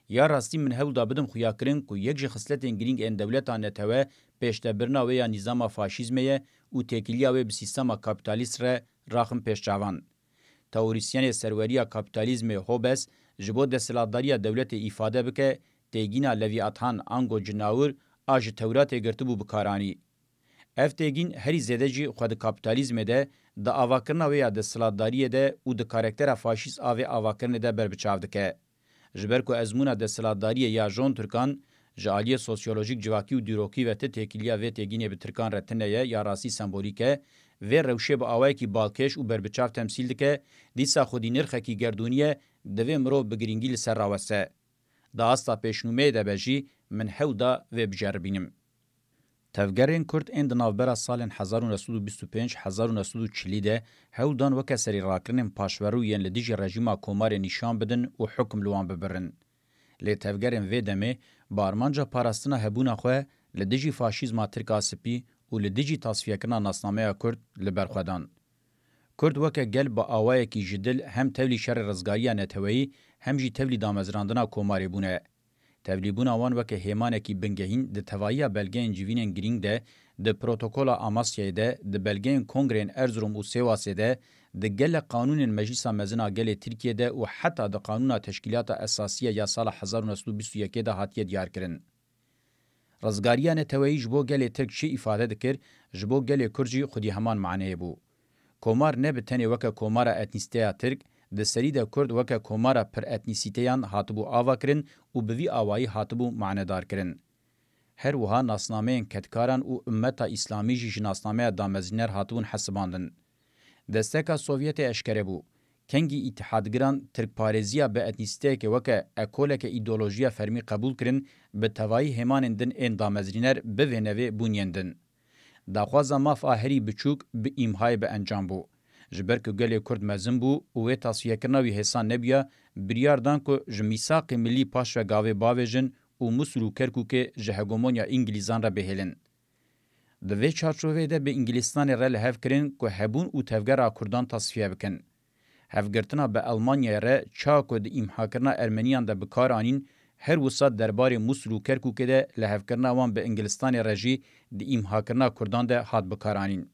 ya rastî min hewl da bidim xuyakirin ku yek ji xisletên girîng ên dewleta netewe pêşdebirina wê ya nîzama faşîzmê ye û têkiliya wê bi sîstema kapîtalîst re raxim pêş çavan. Teorîsyenê serweriya kapîtalîzmê Hobbes ji bo desthilatdariya dewletê îfade bike, têgîna Levîathan ango cinawir a ji Tewratê girtibû bi kar anî. Ev têgîn herî zêde jî xwe di kapîtalîzmê de, di avakirina wê ya desthilatdariyê de û di karaktera faşîst a vê avakirinê de berbiçav dike. Ji ber ku ezmûna desthilatdariyê ya jon Tirkan ji aliyê sosyolojîk, civakî û dîrokî ve ti têkiliya vê têgînê bi Tirkan re tune ye, ya rastî sembolîk e, vê rewşê bi awayekî balkêş û berbiçav temsîl dike, dîsa xwedî nirxekî gerdûnî ye, divê mirov bi girîngî li ser raweste. Di asta pêşnûmeyê de be jî min hewl da vê biceribînim. Tevgerên Kurd ên di navbera salên hezar û neh sed û bîst û pênc hezar û neh sed û çilî de hewl dan weke serîrakirinên paşverû yên li dijî rejîma Komarê nîşan bidin û hukm li wan bibirin. Lê tevgerên vê demê bi armanca parastina hebûna xwe li dijî faşîzma Tirk a spî û li dijî tasfiyekirina nasnameya Kurd li ber xwe dan. Kurd weke gel bi awayekî ji dil hem tevlî şerê rizgariya neteweyî hem jî tevlî damezrandina Komarê bûne. Tevlîbûna wan weke hêmanekî bingehîn di tevahiya belgeyên civînên girîng de, di Protokola Amasyayê de, di belgeyên Kongreyên Erzurum û Sêwasê de, di gelek qanûnên Meclisa Mezin a gelê Tirkiyê de û heta di Qanûna Teşkîlata Esasiye ya sala hezar û neh sed û bîst û yekê de hatiye diyarkirin. Rizgariya neteweyî ji bo gelê Tirk çi îfade dikir, ji bo gelê Kurd jî xwedî heman maneyê bû. Komar ne bi tenê weke komara etnîsîteya Tirk, di serî de Kurd weke komara piretnîsîteyan hatibû avakirin û bi vî awayî hatibû manedarkirin. Her wiha nasnameyên kedkaran û ummeta Îslamî jî ji nasnameya damezrîner hatibûn hesibandin. Desteka Sovyetê eşkere bû. Kengî îtîhadgiran tirkparêziya bi etnîsîteyeke weke ekoleke îdeolojiya fermî qebûl kirin, bi tevayî hêmanên din ên damezrîner bi vê nevê bûn yên din. Daxwaza maf a herî biçûk bi îmhayê bi encam bû. Ji ber ku gelê Kurd mezin bû û wê tasfiyekirina wî hêsan nebûya, biryar dan ku ji mîsaqê milî paş ve gavê bavêjin û Musul û Kerkûkê ji hegemonya Îngilîzan re bihêlin. Di vê çarçoveyê de bi Îngilîstanê re li hev kirin ku hebûn û tevgera Kurdan tasfiye bikin. Hevgirtina bi Elmanyayê re çawa ku di îmhakirina Ermeniyan de bi kar anîn, her wisa derbarê Musul û Kerkûkê de lihevkirina wan bi Îngilîstanê re jî di îmhakirina Kurdan de hat bi kar anîn.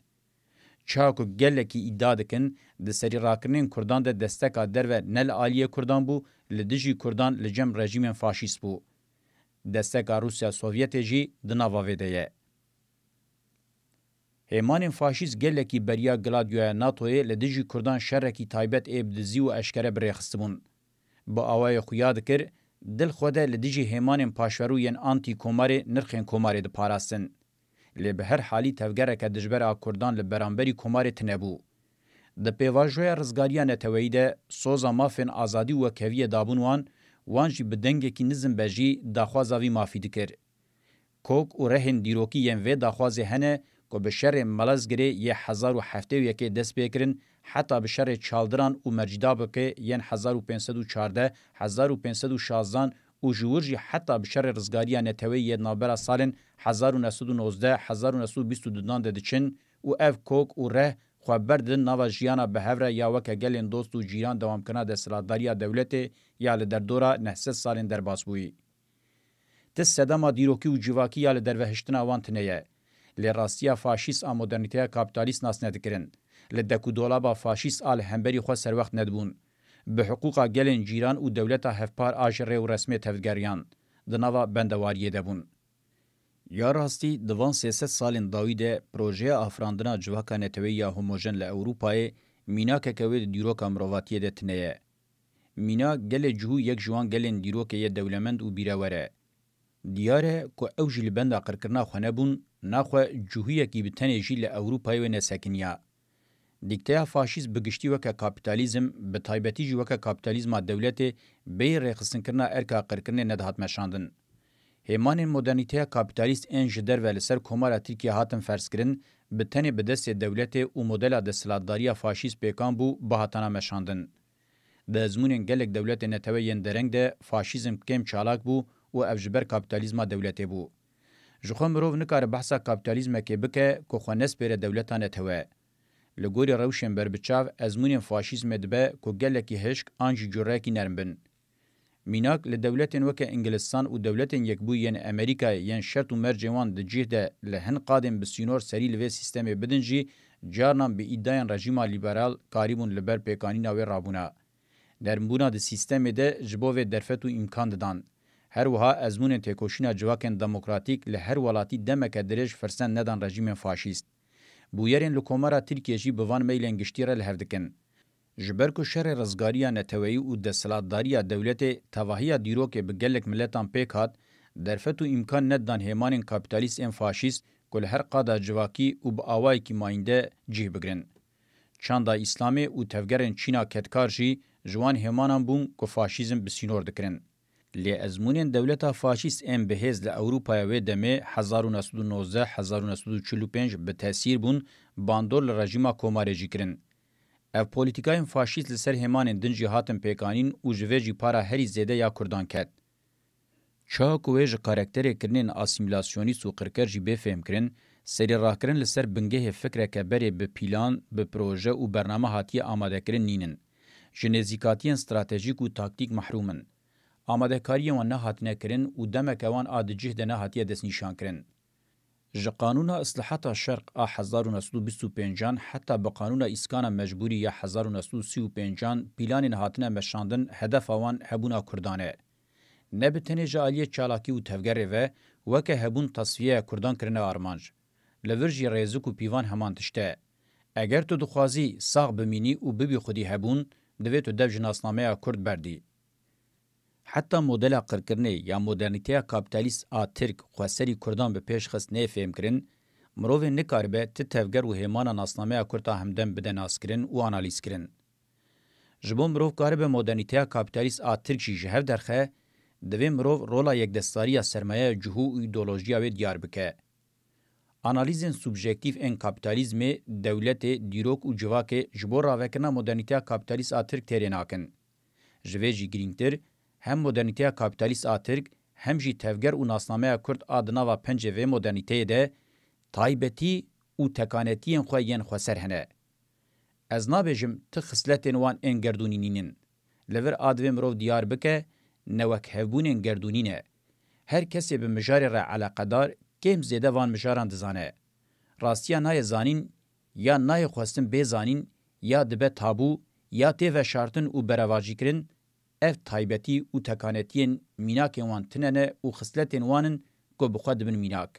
Çawa ku gelekî îdia dikin, di serîrakirinên Kurdan de desteka derve ne li aliyê Kurdan bû, li dijî Kurdan li cem rejîmên faşîst bû. Desteka Rûsya Sovyetê jî di nava vê de ye. Hêmanên faşîst gelekî beriya Gladioya NATOyê li dijî Kurdan şerekî taybet ê bi dizî û eşkere bi rê xistibûn. Bi awayê xuya dikir, dil xwe de li dijî hêmanên paşverû yên antî-Komarê nirxên Komarê diparastin. Lê bi her halî tevgereke dijber a Kurdan li beramberî Komarê tine bû. Di pêvajoya rizgariya neteweyî de soza mafên azadî û wekheviyê dabûn wan, wan jî bi dengekî nizm be jî daxwaza vî mafî dikir. Kok û rehên dîrokî yên vê daxwazê hene ku bi şerê Malazgirê yê hezar û heftê û yekê dest pê kirin heta bi şerê Çaldiran û Mercîdabekê yên hezar û pênc sed û çardeh, hezar û pênc sed û şazdan û ji wir jî heta bi şerê rizgariya neteweyî yê di navbera salên hezar û neh sed û nozdeh, hezar û neh sed û bîst û dudan de diçin û ev kok û reh xwe berdidin nava jiyana bi hev re ya weke gelên dost û cîran dewamkirina desthilatdariya dewletê ya li derdora neh sed salên derbasbûyî. Ti sedema dîrokî û civakî ya li dervehiştina wan tune ye. Lê rastiya faşîst a modernîteya kapîtalîst nas nedikirin. Li dekûdolaba faşîst a li hemberî xwe serwext nedibûn. Bi hiqûqa gelên cîran û dewleta hevpar a ji rê û resmê tevdigeriyan, di nava bendewariyê de bûn. Ya rastî, di van sê sed salên dawî de projeya afirandina civaka neteweyî ya homojen li Ewropayê mînakeke wê di dîroka mirovatiyê de tune ye. Mîna gelê cihû yek ji wan gelên dîrokê yê dewlemend û bîrewer e. Diyar e ku ew jî li benda qirkirina xwe nebûn, naxwe cihûyekî bi tenê jî li Ewropayê wê nesekiniya. Dîkteya faşîst bi giştî weke kapîtalîzm, bi taybetî jî weke kapîtalîzma dewletê bêyî rêxistinkirina erka qirkirinê nedihat meşandin. Hêmanên modernîteya kapîtalîst ên ji derve li ser Komara Tirkiye hatin ferzkirin, bi tenê bi destê dewletê û modela desthilatdariya faşîst pêkan bû, bihatana meşandin. Di ezmûnên gelek dewletên netewe yên dereng de faşîzm kêm çalak bû û ev ji ber kapîtalîzma dewletê bû. Ji xwe mirov nikare behsa kapîtalîzmekê bike ku xwe nespêre dewleta netewe. Li gorî rewşên berbiçav, ezmûnên faşîzmê dibe ku gelekî hişk an jî cureyekî nerm bin. Mînak, li dewletên weke Îngilistan û Dewletên Yekbûyî yên Amerîkayê yên şert û mercên wan di cih de li hin qadên bi sînor serî li vê sîstemê bidin jî, carinan bi îdayên rejîma lîberal karîbûn li ber pêkanîna wê rabûna. Nermbûna di sîstemê de ji bo vê derfet û îmkan didan. Her wiha ezmûnên têkoşîna civakên demokratîk li her welatî demeke dirêj firsend nedan rejîmên faşîst. Bûyerên li Komara Tirkiye jî bi van meylên giştî re li hev dikin. Ji ber ku şerê rizgariya neteweyî û desthilatdariya dewletê tevahiya dîrokê bi gelek miletan pêk hat, derfet û îmkan nedidan hêmanên kapîtalîst ên faşîst ku li her qada civakî û bi awayekî mayînde cih bigirin. Çanda Îslamê û tevgerên Çîna kedkar jî ji wan hêmanan bûn ku faşîzm bi sînor dikirin. Lê ezmûnên dewleta faşîst ên bi hêz li Ewropaya wê demê hezar û neh sed û nozdeh, hezar û neh sed û çil û pênc bi tesîr bûn, bandor li rejîma Komarê jî kirin. Ev polîtîkayên faşîst li ser hêmanên din jî hatin pêkanîn û ji vê jî para herî zêde ya Kurdan ket. Çawa ku wê ji karakterê kirinên asîmîlasyonîst û qirker jî bê fêhmkirin, serî rakirin li ser bingehê fikreke berê bi pîlan, bi proje û bername hatiye amadekirin nînin. Ji nêzîkatiyên stratejîk û taktîk mehrûm in. Amadekariyên wan nehatine kirin û demeke wan a di cih de nehatiye destnîşankirin. Ji Qanûna Islahata Şerq a hezar û neh sed û bîst û pêncan heta bi Qanûna Îskana Mecbûrî ya hezar û neh sed û sî û pêncan pîlanên hatine meşandin hedefa wan hebûna Kurdan e. Ne bi tenê ji aliyê çalakî û tevgerê ve, weke hebûn tasfiyeya Kurdan kirine armanc. Li vir jî rêzik û pîvan heman tişt e. Eger tu dixwazî sax bimînî û bibî xwedî hebûn, divê tu dev ji nasnameya Kurd berdî. Heta modela qirkirinê ya modernîteya kapîtalîst a Tirk xweserî Kurdan bi pêş xist neyê fêhmkirin, mirovê nikaribe ti tevger û hêmana nasnameya Kurd a hemdem bide naskirin û analîzkirin. Ji bo mirov karibe modernîteya kapîtalîst a Tirk jî ji hev derxe, divê mirov rola yekdestdariya sermayeya cihû û îdeolojiya wê diyar bike. Analîzên subjektîf ên kapîtalîzmê, dewletê, dîrok û civakê ji bo ravekirina modernîteya kapîtalîst a Tirk têrê nakin. Ji vê jî girîngtir, hem modernîteya kapîtalîst a Tirk, hem jî tevger û nasnameya Kurd a di nava pencê vê modernîteyê de taybetî û tekanetiyên xwe yên xweser hene. Ez nabêjim ti xisletên wan ên gerdûnî nînin. Li vir a divê mirov diyar bike, ne wek hevbûnên gerdûnî ne. Her kesê bi mijarê re eleqedar kêm zêde van mijaran dizane. Rastiya nayê zanîn, ya nayê xwestin bê zanîn, ya dibe tabû, ya tê veşartin û berevajîkirin, ev taybetî û tekanetiyên mînakên wan tine ne û xisletên wan in ku bi xwe dibin mînak.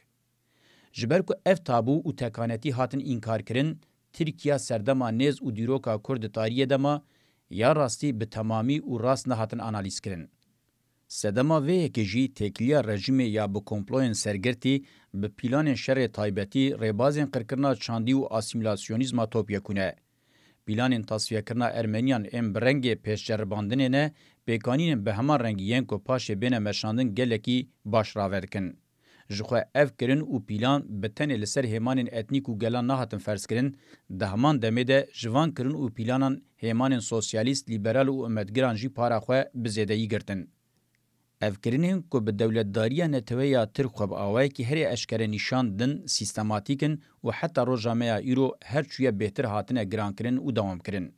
Ji ber ku ev tabû û tekanetî hatin înkarkirin, Tirkiya serdema nêz û dîroka Kurd di tariyê de ma, ya rastî bi temamî û rast nehatin analîzkirin. Sedema vê yekê jî têkiliya rejîmê ya bi komployên sergirtî, bi pîlanên şerê taybetî, rêbazên qirkirina çandî û asîmîlasyonîzma topyekûn e. Pîlanên tasfiyekirina Ermeniyan ên bi rengê pêşceribandinê ne, pêkanînên bi heman rengî yên ku paşê bêne meşandin gelekî baş rave dikin. Jixwe ev kirin û pîlan bi tenê li ser hêmanên etnîk û gelan nehatin ferzkirin, di heman demê de ji van kirin û pîlanan hêmanên sosyalîst, lîberal û umetgiran jî para xwe bi zêdeyî girtin. Ev kirinên ku bi dewletdariya neteweyê ya Tirk xwe bi awayekî herî eşkere nîşan din, sîstematîk in û heta roja me ya îro her çûye bêhtir hatine girankirin û dewamkirin.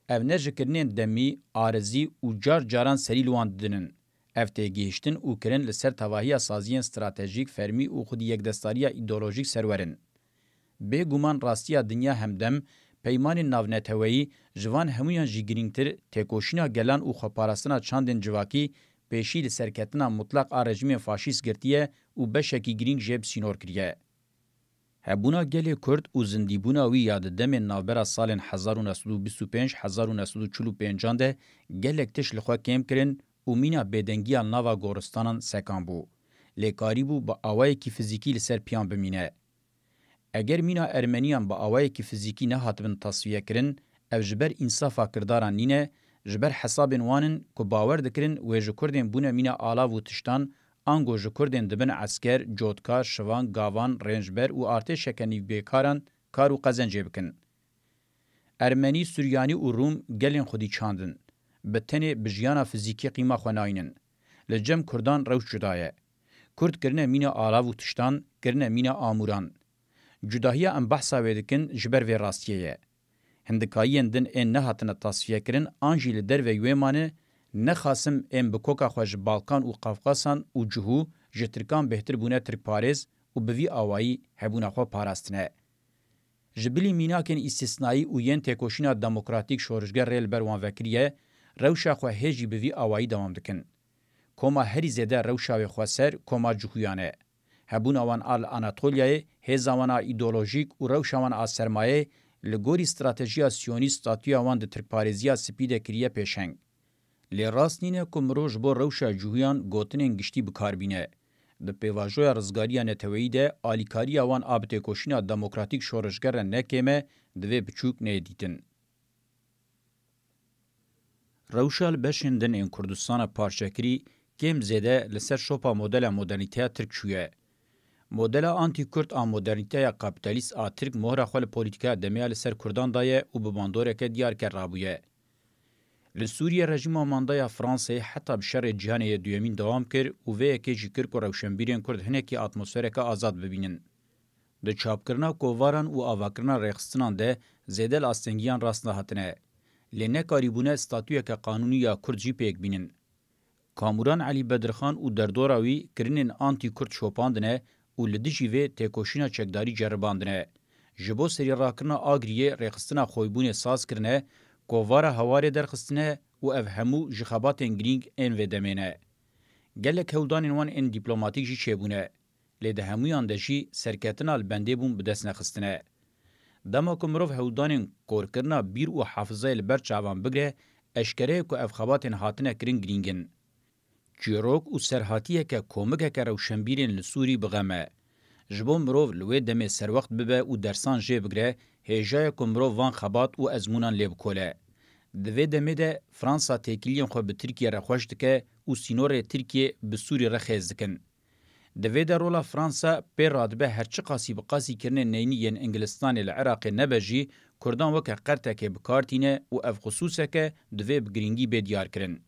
Ev ne ji kirinên demî, arizî û car caran serî li wan didinin. Ev têgihiştin û kirin li ser tevahiya saziyên stratejîk, fermî û xwedî yekdestdariya îdeolojîk serwer in. Bêguman rastiya dinya hemdem, peymanên navneteweyî, ji van hemûyan jî girîngtir, têkoşîna gelan û xweparastina çandên civakî pêşî li serketina mutlaq a rejîmên faşîst girtiye û beşekî girîng jê bi sînor kiriye. Hebûna gelê Kurd û zindîbûna wî ya di demên navbera salên hezar û neh sed û bîst û pênc hezar û neh sed û çil û pêncan de gelek tişt li xwe kêm kirin û mîna bêdengiya nava goristanan sekan bû. Lê karîbû bi awayekî fizîkî li ser piyan bimîne. Eger mîna Ermeniyan bi awayekî fizîkî nehatibin tasfiyekirin, ev ji ber însafa kirdaran nîne, ji ber hesabên wan in ku bawer dikirin wê ji Kurdên bûne mîna alav û tiştan, ango ji Kurdên dibin esker, cotkar, şivan, gavan, rêncber û artêşeke nîvbêkaran kar û qezencê bikin. Ermenî, Suryanî û Rûm gelên xwedî çandin. Bi tenê bi jiyana fizîkî qîma xwe nayînin. Li cem Kurdan rewş cuda ye. Kurd kirine mîna alav û tiştan, kirine mîna amûran. Cudahiya em behsa wê dikin ji ber vê rastiyê ye. Hindikayiyên din ên nehatine tasfiyekirin an jî li derveyî wê mane, nexasim ên bi koka xwe ji Balkan û Qafqasan û cihû ji Tirkan bêhtir bûne Tirkparêz û bi vî awayî hebûna xwe parastine. Ji bilî mînakên îstîsnayî û yên têkoşîna demokratîk şorişger rê li ber wan vekiriye, rewşa xwe hê jî bi vî awayî dewam dikin. Koma herî zêde rewşa wê xweser koma cihûyan e. Hebûna wan a li Anatolyayê, hêza wan a îdeolojîk û rewşa wan a sermayeyê li gorî stratejiya siyonîst statûya wan di tirkparêziya spî de kiriye pêşeng. Lê rast nîne ku mirov ji bo rewşa cihûyan gotinên giştî bi kar bîne. Di pêvajoya rizgariya neteweyî de alîkariya wan a bi têkoşîna demokratîk şorişger re ne kêm e, divê biçûk neyê dîtin. Rewşa li beşên din ên Kurdistana parçekirî kêm zêde li ser şopa modela modernîteya Tirk çûye. Modela antî-Kurd a modernîteya kapîtalîst a Tirk mohra xwe li polîtîkaya demê ya li ser Kurdan daye û bi bandoreke diyarker rabûye. Li Sûriyê rejîma manda ya Fransayê heta bi şerê cîhanê yê duyemîn dewam kir û vê yekê jî kir ku rewşenbîrên Kurd hinekî atmosfereke azad bibînin. Di çapkirina kovaran û avakirina rêxistinan de zêde li astengiyan rast nehatine. Lê nekarîbûne statûyeke qanûnî ya Kurd jî pêk bînin. Kamûran Elî Bedirxan û derdora wî kirinên antî-Kurd şopandine û li dijî vê têkoşîna çekdarî ceribandine. Ji bo serî rakirina Agriyê rêxistina xoybûnê saz kirine, kovara Hewarê derxistine û ev hemû ji xebatên girîng ên vê demê ne. Gelek hewldanên wan ên dîplomatîk jî çêbûne. Lê di hemûyan de jî serketina li bendê bûn bi dest nexistine. Dema ku mirov hewldanên korkirina bîr û hafizeyê li ber çavan bigre, eşkere ye ku ev xebatên hatine kirin girîng in. Çîrok û serhatiyeke komikeke rewşenbîrên li Sûrî bi xem e. Ji bo mirov li wê demê serwext bibe û dersan jê bigre, hêja ye ku mirov van xebat û ezmûnan lê bikole. Di vê demê de Fransa têkiliyên xwe bi Tirkiye re xweş dike û sînorê Tirkiye bi Sûrî re xêz dikin. Di vê de rola Fransa pê radibe her çiqasî bi qasî kirinên neyînî yên Ingilistanê li Iraqê nebe jî, Kurdan weke qertekê bi kar tîne û ev xisûseke divê bi girîngî bê diyarkirin.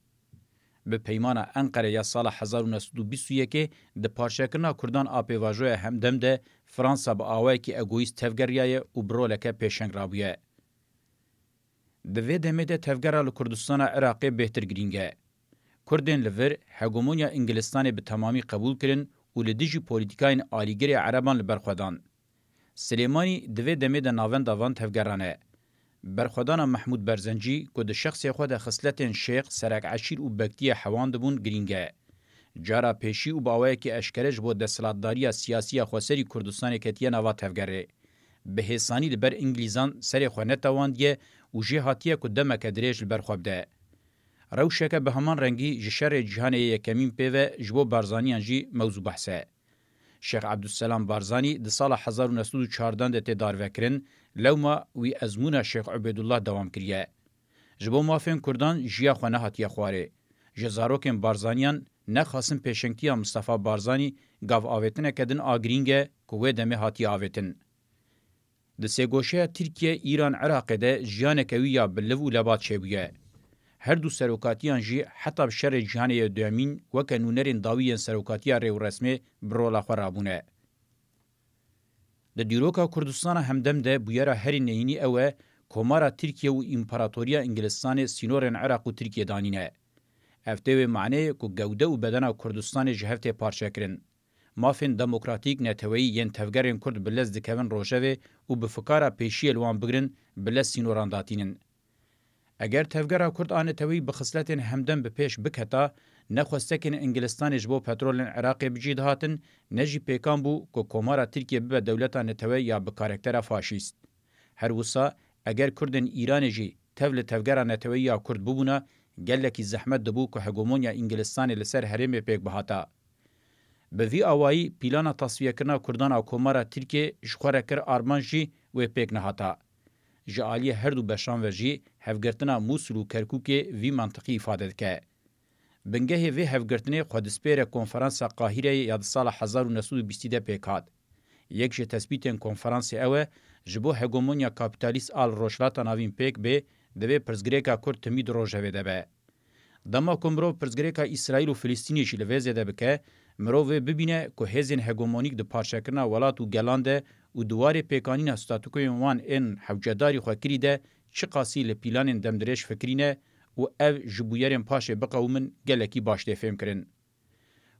Bi peymana Enqere ya sala hezar û neh sed û bîst û yekê di parçekirina Kurdan a pêvajoya Hemdem de Fransa bi awayekî egoîst tevgeriyaye û bi roleke pêşeng rabûye. Di vê demê de tevgera li Kurdistana Iraqê bêhtir girîng e. Kurdên li vir hegemonya Ingilistanê bi temamî qebûl kirin û li dijî polîtîkayên alîgirê Ereban li ber xwe dan. Silêmanî di vê demê de navenda van tevgeran e. Berxwedana Mehmûd Berzencî ku di şexsê xwe de xisletên şêx, serek eşîr û bektiyê hewandibûn girîng e. Cara pêşî û bi awayekî eşkere ji bo desthilatdariya siyasî ya xweserî Kurdistanê ketiye nava tevgerê. Bi hêsanî li ber Îngilîzan serê xwe netewandiye û jê hatiye ku demeke dirêj li ber xwe bide. Rewşeke bi heman rengî ji şerê cîhanê yê yekemîn pê ve ji bo Barzaniyan jî mewz û behs e. Şêx Ebdulselam Barzanî di sala hezar û neh sed û çardeh de tê darvekirin, lewma wî ezmûna Şêx Ubeydullah dewam kiriye. Ji bo mafên Kurdan jiya xwe nehatiye xwarê. Ji zarokên Barzaniyan nexasim pêşengtiya Mistefa Barzanî gav avêtineke din a girîng e ku wê demê hatiye avêtin. Di sêgoşeya Tirkiye, Îran, Iraqê de jiyaneke wî ya bi liv û lebat çêbûye. Her du serokatiyan jî heta bi şerê cîhanê yê duyemîn weke nûnerên dawî yên serokatiya rêwresmê bi rola xwe rabûne. Di dîroka Kurdistana Hemdem de bûyera herî neyînî ew e, Komara Tirkiye û Împaratoriya Îngilistanê sînorên Iraq û Tirkiye danîne. Ev tê wê maneyê ku gewde û bedena Kurdistanê ji hev tê parçekirin. Mafên demokratîk neteweyî yên tevgerên Kurd bi lez dikevin rojevê û bi fikara pêşiyê li wan bigirin, bi lez sînoran datînin. Eger tevgera Kurd a neteweyî bi xisletên Hemdem bi pêş biketa, ne xwestekên Îngilistanê ji bo petrolên Iraqê bi cî dihatin, ne jî pêkan bû ku Komara Tirkiye bibe dewleta netewe ya bi karaktera faşîst. Her wisa, eger Kurdên Îranê jî tev li tevgera neteweyî ya Kurd bibûna, gelekî zehmet dibû ku hegemonya Îngilistanê li ser herêmê pêk bihata. Bi vî awayî plana tasfiyekirina Kurdan a Komara Tirkiyê ji xwe re kir armanc jî wê pêk nehata. Ji aliyê her du beşan ve jî hevgirtina Mûsil û Kerkûkê vî mantiqî îfade dike. Bingehê vê hevgirtinê xwe dispêre Konferansa Qahireyê ya di sala hezar û neh sed û bîstî de pêk hat. Yek ji tespîtên konferansê ew e, ji bo hegemonya kapîtalîst a li Rojhilata Navîn pêk bê, divê pirsgirêka Kurd timî di rojevê de be. Dema ku mirov pirsgirêka Îsraîl û Filistînê jî li vê zêde bike, mirov vê bibîne ku hêzên hegemonîk di parçekirina welat û gelan de û di warê pêkanîna statukoyên wan ên hewcedarî xwe kirî de çiqasî li planên demdirêj fikirî ne û ev ji bûyerên paşê biqewimin gelekî baş tê fêmkirin.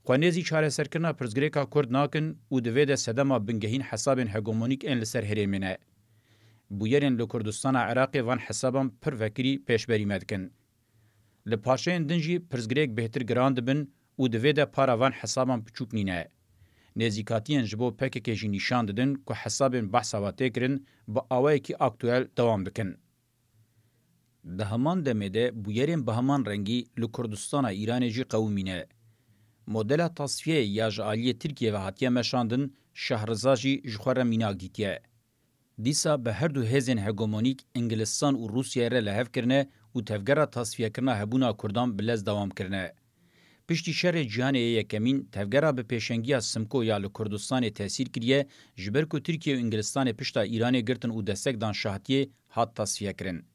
Xwe nêzî çareserkirina pirsgirêka Kurd nakin û di vê de sedema bingehîn hesabên hegemonîk ên li ser herêmê ne. Bûyerên li Kurdistana Iraqê van hesaban pir vekirî pêşberî me dikin. Li parçeyên din jî pirsgirêk bêhtir giran dibin û di vê de para van hesaban piçûk nîne. Nêzîkatiyên ji bo P K K jî nîşan didin ku hesabên behsa we tê kirin bi awayekî aktuel dewam dikin. Di heman demê de bûyerên bi heman rengî li Kurdistana Îranê jî qewimîne. Modela tasfiyeyê ya ji aliyê Tirkiyê ve hatiye meşandin, Şahriza jî ji xwe re mînak dîtiye. Dîsa bi her du hêzên hegemonîk Îngilistan û Rûsyayê re li hev kirine û tevgera tasfiyekirina hebûna Kurdan bi lez dewam kirine. Piştî Şerê Cîhanê yê Yekemîn, tevgera bi pêşengiya Simko ya li Kurdistanê tesîr kiriye, ji ber ku Tirkiye û Îngilistanê pişta Îranê girtin û destek dan şahtiyê, hat tasfiyekirin.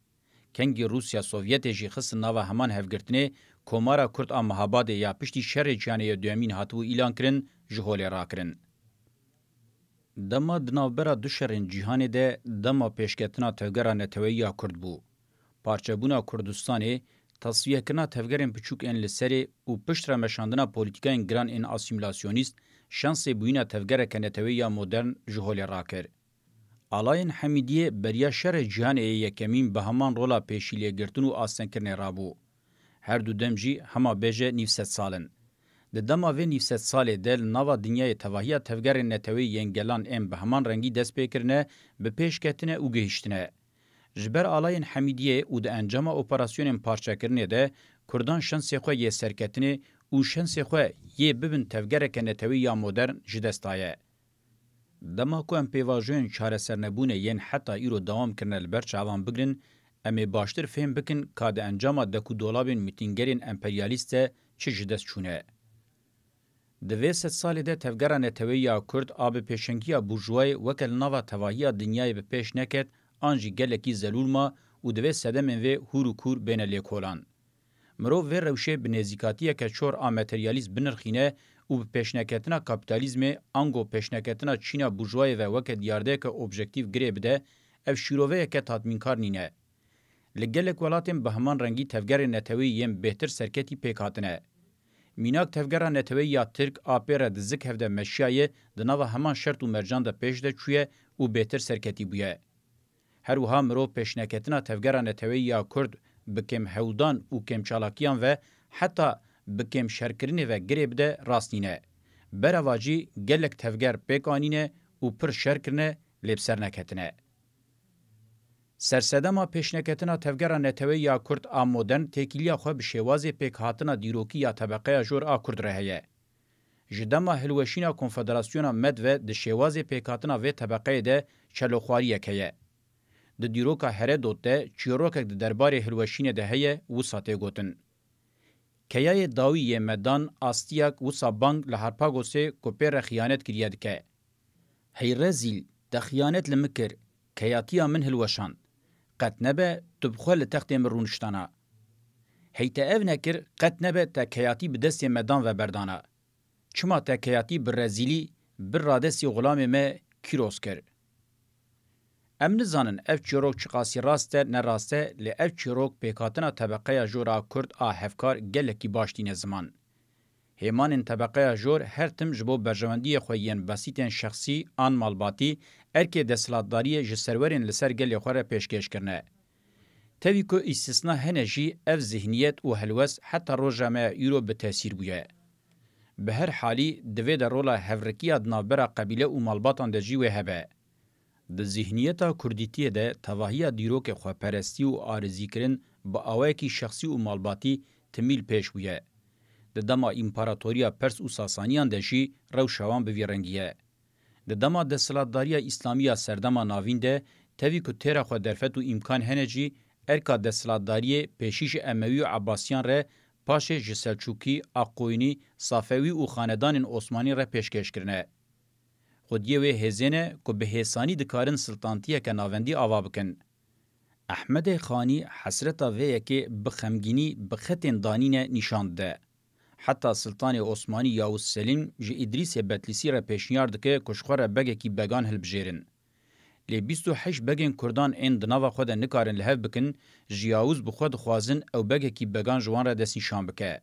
Kengî Rûsya Sovyetê jî xistin nava heman hevgirtinê, Komara Kurd a Mehabadê ya piştî Şerê Cîhanê yê Duyemîn hatibû îlankirin, ji holê rakirin. Dema di navbera du şerên cîhanê de dema pêşketina tevgera neteweyî ya Kurd bû. Parçebûna Kurdistanê, tasfiyekirina tevgerên biçûk ên li serê û piştre meşandina polîtîkayên giran ên asîmîlasyonîst şansê bûyîna tevgereke neteweyî ya modern ji holê rakir. Alayên Hemîdiyê beriya Şerê Cîhanê yê Yekemîn bi heman rola pêşîlêgirtin û astengkirinê rabû. Her du dem jî hema bêje nîv sed sal in. Di dema vê nîv sed salê de li nava dinyayê tevahiya tevgerên neteweyî yên gelan ên bi heman rengî dest pê kirine, bi pêş ketine û gihîştine. Ji ber alayên Hemîdiyê û di encama operasyonên parçekirinê de Kurdan şansê xwe yê serketinê û şansê xwe yê bibin tevgereke neteweyî ya modern ji dest daye. Dema ku em pêvajoyên çaresernebûnê yên heta îro dewam kirine li ber çavan bigrin, em ê baştir fêm bikin ka di encama dekûdolabên mîtîngerên emperyalîst de çi ji dest çûne. Di vê sedsalê de tevgera neteweyî ya Kurd a bi pêşengiya burjûwayê weke li nava tevahiya dinyayê bi pêş neket an jî gelekî zelûl ma û divê sedemên vê hûr û kûr bêne lêkolan. Mirov vê rewşê bi nêzîkatiyeke çor a materyalîst binirxîne û bi pêşneketina kapîtalîzmê ango pêşneketina Çîna burjûwayê ve weke diyardeyeke objektîf girê bide, ev şîroveyeke tatmînkar nîne. Li gelek welatên bi heman rengî tevgerên neteweyî yên bêhtir serketî pêk hatine. Mînak tevgera neteweyî ya Tirk a pê re di zik hevde meşiyaye, di nava heman şert û mercan de pêş de çûye û bêhtir serketî bûye. Her wiha mirov pêşneketina tevgera neteweyî ya Kurd bi kêmhewldan û kêmçalakiyan ve heta bi kêmşerkirinê ve girê bide rast nîne. Berevacî gelek tevger pêk anîne û pir şer kirine lê bi ser neketine. Sersedema pêşneketina tevgera neteweyî ya Kurd a modern têkiliya xwe bi şêwazê pêkhatina dîrokî ya tebeqeya jor a Kurd re heye. Ji dema hilweşîna Konfederasyona Med ve di şêwazê pêkhatina vê tebeqeyê de çeloxwariyek heye. Di dîroka Heredot de çîrokek di derbarê hilweşînê de heye, wisa tê gotin: Keyayê dawî yê Medan Astiyak wisa bang li Harpagosê ku pê re xiyanet kiriye dike. Hey rezîl, te xiyanet li min kir, keyatiya min hilweşand. Qet nebe tu bi xwe li textê min rûniştana. Hey te ev nekir, qet nebe te keyatî bi destê Medan ve berdana. Çima te keyatî bi rezîlî, bi radestî xulamê me Kîros kir? Em nizanin ev çîrok çiqasî rast e, ne rast e, lê ev çîrok pêkhatina tebeqeya jor a Kurd a hevkar gelekî baş tîne ziman. Hêmanên tebeqeya jor her tim ji bo berjewendiyê xwe yên besîtên şexsî an malbatî, erkê desthilatdariyê ji serwerên li ser gelê xwe re pêşkêş kirine. Tevî ku îstisna hene jî, ev zihniyet û helwest heta roja me ya îro bi tesîr bûye. Bi her halî, divê de rola hevrikiya di navbera qebîle û malbatan de jî wê hebe. Di zihniyeta kurdîtiyê de tevahiya dîrokê xweperestî û arizîkirin bi awayekî şexsî û malbatî timî li pêş bûye. Di dema împaratoriya Pers û Sasaniyan de jî rewşa wan bi vî rengî ye. Di dema desthilatdariya Îslamî ya Serdema Navîn de, tevî ku têra xwe derfet û îmkan hene jî, erka desthilatdariyê pêşî ji Emewî û Ebasiyan re, paşê ji Selçûkî, Aqoyînî, Safewî û xanedanên Osmanî re pêşkêş kirine. Xwediyê wê hêzên e ku bi hêsanî dikarin siltantiyeke navendî ava bikin. Ehmedê Xanî hesreta vê yekê bi xemgînî bi xetên danîne nîşan dide. Heta Siltanê Osmanî Yawuz Selîm ji Îdrîsê Betlîsî re pêşniyar dike ku ji xwe re begekî began hilbijêrin. Lê bîst û heşt begên Kurdan ên di nava xwe de nikarin li hev bikin, ji Yawuz bi xwe dixwazin ew begekî began ji wan re destnîşan bike.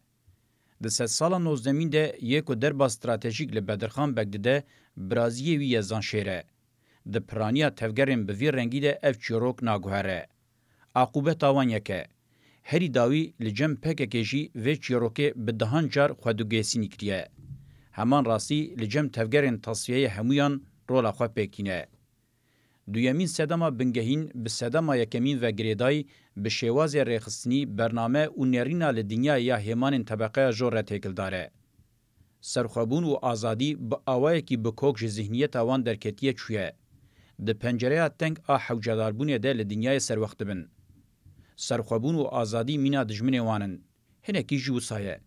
Di sedsala nozdemîn de yê ku derba stratejîk li Bedirxan Beg dide, biraziyê wî ye Zanşêr e. Di piraniya tevgerên bi vî rengî de ev çîrok naguhere. Aqûbeta wan yek e. Herî dawî li cem P K K jî vê çîrokê bi dehan car xwe digêsînî kiriye. Heman rastî li cem tevgerên tasfiyeyê hemûyan rola xwe pêk tîne. Duyemîn sedema bingehîn bi sedema yekemîn ve girêdayî bi şêwazê rêxistinî, bername û nêrîna li dinyayê ya hêmanên tebeqeya jor re têkildar e. Serxwebûn û azadî bi awayekî bi kok ji zihniyeta wan derketiye çûye. Di pencereya teng a hewcedarbûnê de li dinyayê serwext dibin. Serxwebûn û azadî mîna dijminê wan in. Hinekî jî wisa ye.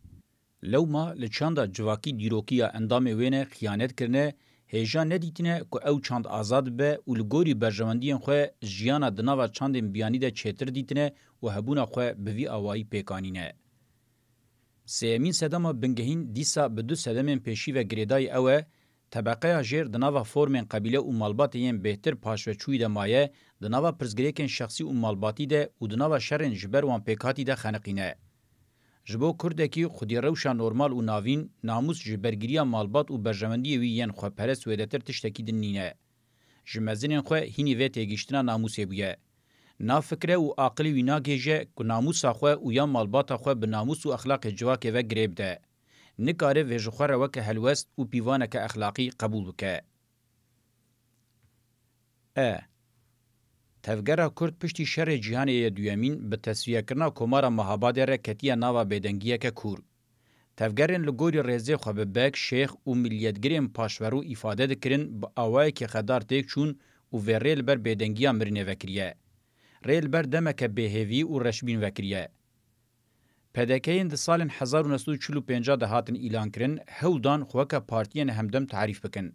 Lewma li çanda civakî dîrokî ya endamê wê ne xiyanet kirine, hêja nedîtine ku ew çand azad bibe û li gorî berjewendiyên xwe jiyana di nava çandên biyanî de çêtir dîtine û hebûna xwe bi vî awayî pêk anîne. Sêyemîn sedema bingehîn dîsa bi du sedemên pêşî ve girêdayî ew e, tebeqeya jêr di nava formên qebîle û malbatê yên bêhtir paşveçûyî de maye, di nava pirsgirêkên şexsî û malbatî de û di nava şerên ji ber wan pêkhatî de xeniqîne. Ji bo kurdekî xwedî rewşa normal û navîn, namûs ji bergiriya malbat û berjewendiyê wî yên xweperest wêdetir tiştekî din nîne. Ji mezinên xwe hînî vê têgihiştina namûsê bûye. Na fikre û aqilê wî nagihêje ku namûsa xwe û ya malbata xwe bi namûs û exlaqê civakê ve girê bide. Nikare vê ji xwe re weke helwest û pîvaneke exlaqî qebûl bike. E. Tevgera Kurd piştî Şerê Cîhanê yê Duyemîn bi tesfiyekirina Komara Mehabadê re ketiye nava bêdengiyeke kûr. Tevgerên li gorî rêzê xwe bi beg, şêx û miliyetgirên paşverû îfade dikirin, bi awayekî xedar têk çûn û vê rê li ber bêdengiya mirinê vekiriye. Rê li ber demeke bêhêvî û reşbîn vekiriye. P D K'yên di salên hezar û neh sed û çil û pênc de hatin îlankirin, hewl dan xwe weke partiyên hemdem tarîf bikin.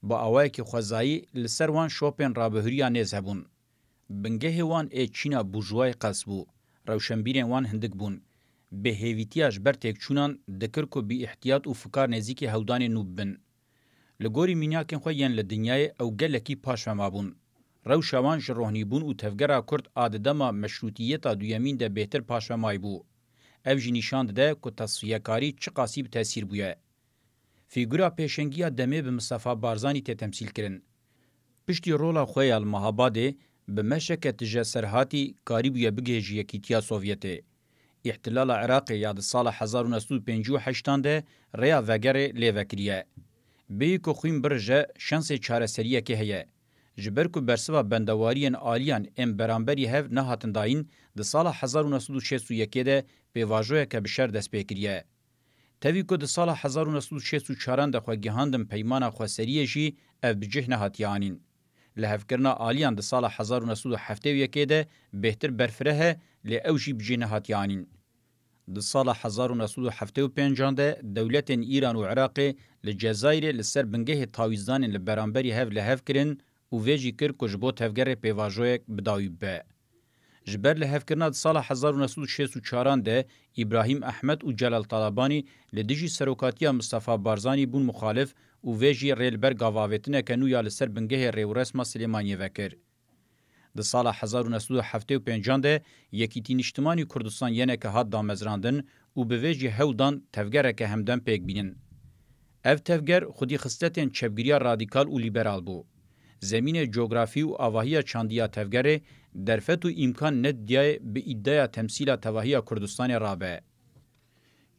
Bi awayekî xwezayî li ser wan şopên rabihuriya nêz hebûn. Bingehê wan ê çîna bûrjûwayê qels bû. Rewşenbîrên wan hindik bûn. Bêhêvîtiya ji ber têkçûnan dikir ku bi îhtiyat û fikar nêzîkî hewldanê nû bibin. Li gorî mînakên xwe yên li dinyayê ew gelekî paş ve mabûn. Rewşa wan ji rohnîbûn û tevgera Kurd a di dema meşrûtiyeta duyemîn de bêhtir paş ve maybû. Ev jî nîşan dide ku tesfiyekarî çiqasî bi tesîr bûye. Fîgura pêşengî ya demê bi Mistefa Barzanî tê temsîl kirin. Piştî rola xwe ya li Mehabadê, bi meşeke tije serhatî karîbûye bigihêje Yekîtiya Sovyetê. Îhtilala Iraqê ya di sala hezar û neh sed û pêncî û heştan de rêya vegerê lê vekiriye. Bêyî ku xwîn birije, şensê çareseriyekê heye. Ji ber ku bersiva bendewariyên aliyan ên beramberî hev nehatin dayîn, di sala hezar û neh sed û şêst û yekê de pêvajoyeke bi şer dest pê kiriye. Tevî ku di sala hezar û neh sed û şêst û çaran de xwe gihandin peymana xweseriyê jî ev bi cih nehatiye anîn. Lihevkirina aliyan di sala hezar û neh sed û heftê û yekê de bêhtir berfireh e, lê ew jî bi cih nehatiye anîn. Di sala hezar û neh sed û heftê û pêncan de dewletên Îran û Iraqê li Cezayirê li ser bingehê tawîzdanên li beramberî hev li hev kirin û vê jî kir ku ji bo tevgerê pêvajoyek bi dawî bibe. Ji ber lihevkirina di sala hezar û neh sed û şêst û çaran de Îbrahîm Ehmed û Celal Talabanî li dijî serokatiya Mistefa Barzanî bûn muxalif û vê jî rê li ber gavavêtineke nû ya li ser bingehê rêwresma Silêmaniyê vekir. Di sala hezar û neh sed û heftê û pêncan de Yekîtî Niştimanî Kurdistan yeneke hat damezrandin û bi vê jî hewl dan tevgereke hemdem pêk bînin. Ev tevger xwedî xisletên çepgiriya radîkal û lîberal bû. Zemînê cografî û avahiya çandî ya tevgerê derfet û îmkan nedidiyayê bi îdaya temsîla tevahiya Kurdistanê rabe.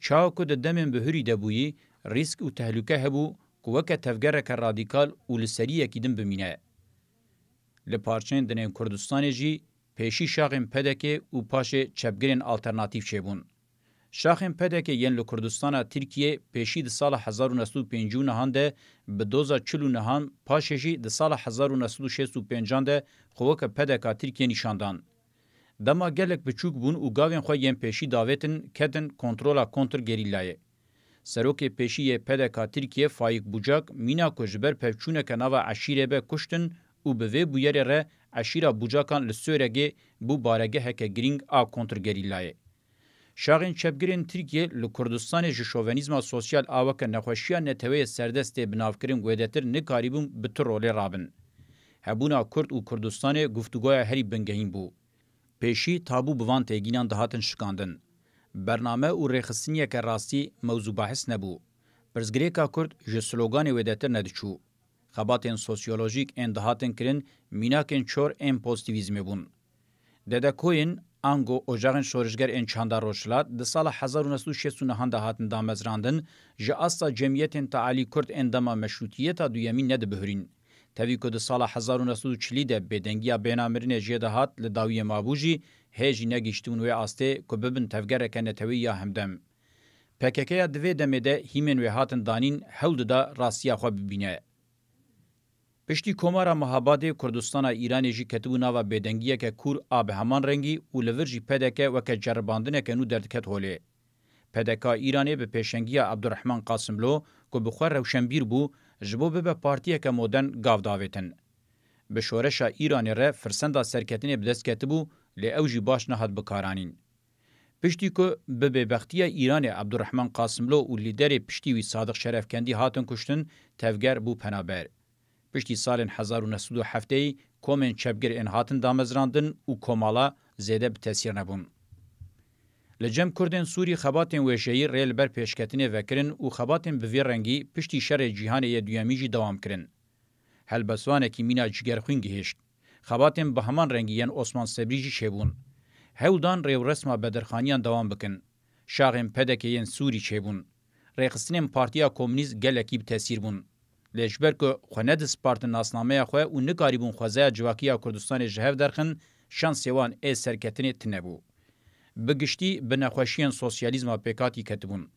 Çawa ku di demên bihurî de bûyî, rîsk û tehlûke hebû ku weke tevgereke radîkal û li serî yekî din bimîne. Li parçeyên din ên Kurdistanê jî pêşî şaxên P D K'ê û paşê çepgirên alternatîf çêbûn. Şaxên P D K yên li Kurdistana Tirkiyê pêşî di sala hezar û neh sed û pêncî û nehan de bi doza çil û nehan, paşê jî di sala hezar û neh sed û şêst û pêncan de xwe weke P D K Tirkiye nîşan dan. Dema gelek biçûk bûn û gavên xwe yên pêşî davêtin ketin kontrola kontrgerîlayê. Serokê pêşî yê P D K Tirkiye Faik Bucak mîna ku ji ber pevçûneke nava eşîrê be kuştin û bi vê bûyerê re eşîra Bucakan li Sêwregê bû baregeheke girîng a kontrgerîlayê. Şaxên çepgirên Tirkiye li Kurdistanê ji şovenîzma sosyal a weke nexweşiya neteweyê serdest tê binavkirin wêdetir nikarîbûn bi tu rolê rabin. Hebûna Kurd û Kurdistanê guftûgoya herî bingehîn bû. Pêşî tabû bi van têgînan dihatin şikandin. Bername û rêxistiniyeke rastî mewzû bahis nebû. Pirsgirêka Kurd ji sloganê wêdetir nediçû. Xebatên sosyolojîk ên dihatin kirin mînakên çor ên pozîtîvîzmê bûn. Dedekoyên, ango ocaxên şorişger ên çanda Rojhilat di sala hezar û neh sed û şêst û nehan de hatin damezrandin, ji asta cemiyetên tealî Kurd ên dema meşrûtiyeta duyemîn nedibihurîn. Tevî ku di sala hezar û neh sed û çilî de bêdengiya bêhna mirinê jê de hat li dawiyê mabû jî, hê jî negihiştibûn wê astê ku bibin tevgereke neteweyî ya hemdem. P K K ya di vê demê de hîmên wê hatin danîn hewl dida rastiya xwe bibîne. Piştî Komara Mehabadê Kurdistana Îranê jî ketibû nava bêdengiyeke kûr a bi heman rengî û li vir jî P D K weke ceribandineke nû derdiket holê. P D K Îranê bi pêşengiya Abdurrahman Qasimlo ku bi xwe rewşenbîr bû, ji bo bibe partiyeke modern gav davêtin. Bi şoreşa Îranê re firsenda serketinê bi dest ketibû, lê ew jî baş nehat bikaranîn. Piştî ku bi bêbextiya Îranê Abdurrahman Qasimlo û lîderê piştî wî Sadiq Şerefkendî hatin kuştin, tevger bû penaber. Piştî salên hezar û neh sed û heftê komên çepgir ên hatin damezrandin û komala zêde bi tesîr nebûn. Li cem Kurdên Sûrî xebatên wêjeyî rê li ber pêşketinê vekirin û xebatên bi vî rengî piştî Şerê Cîhanê yê Duyemîn jî dewam kirin. Helbestvanekî mîna Cigerxwîn gihişt. Xebatên bi heman rengî yên Osman Sebrî jî çêbûn. Hewl dan rêwresma bedirxaniyan dewam bikin. Şaxên P D K yên Sûrî çêbûn. Rêxistinên Partiya Komûnîst gelekî bi tesîr bûn. Lê ji ber ku xwe nedispartin nasnameya xwe û nikarîbûn xwezaya civakî ya Kurdistanê ji hev derxin, şansê wan ê serketinê tune bû. Bi giştî bi nexweşiyên sosyalîzma pêkhatî ketibûn.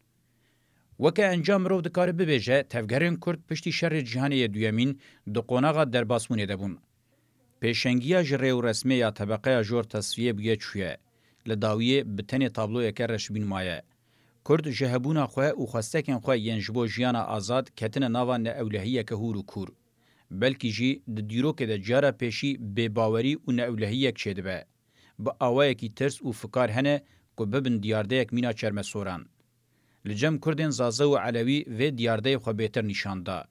Weke encam mirov dikare bibêje, tevgerên Kurd piştî Şerê Cîhanê yê Duyemîn di qonaxa derbasbûnê de bûn. Pêşengiya ji rêwresmê ya tebeqeya jor tesfiyê bûye çûye. Li dawiyê bi tenê tabloyeke reşbîn maye. Kurd ji hebûna xwe û xwestekên xwe yên ji bo jiyana azad ketine nava neewlehiyeke hûr û kûr. Belkî jî di dîrokê de cara pêşî bêbawerî û neewlehiyek çêdibe. Bi awayekî tirs û fikar hene ku bibin diyardeyek mîna çermesoran. Li cem Kurdên Zaze û Elewî vê diyardeyê xwe bêtir nîşan da.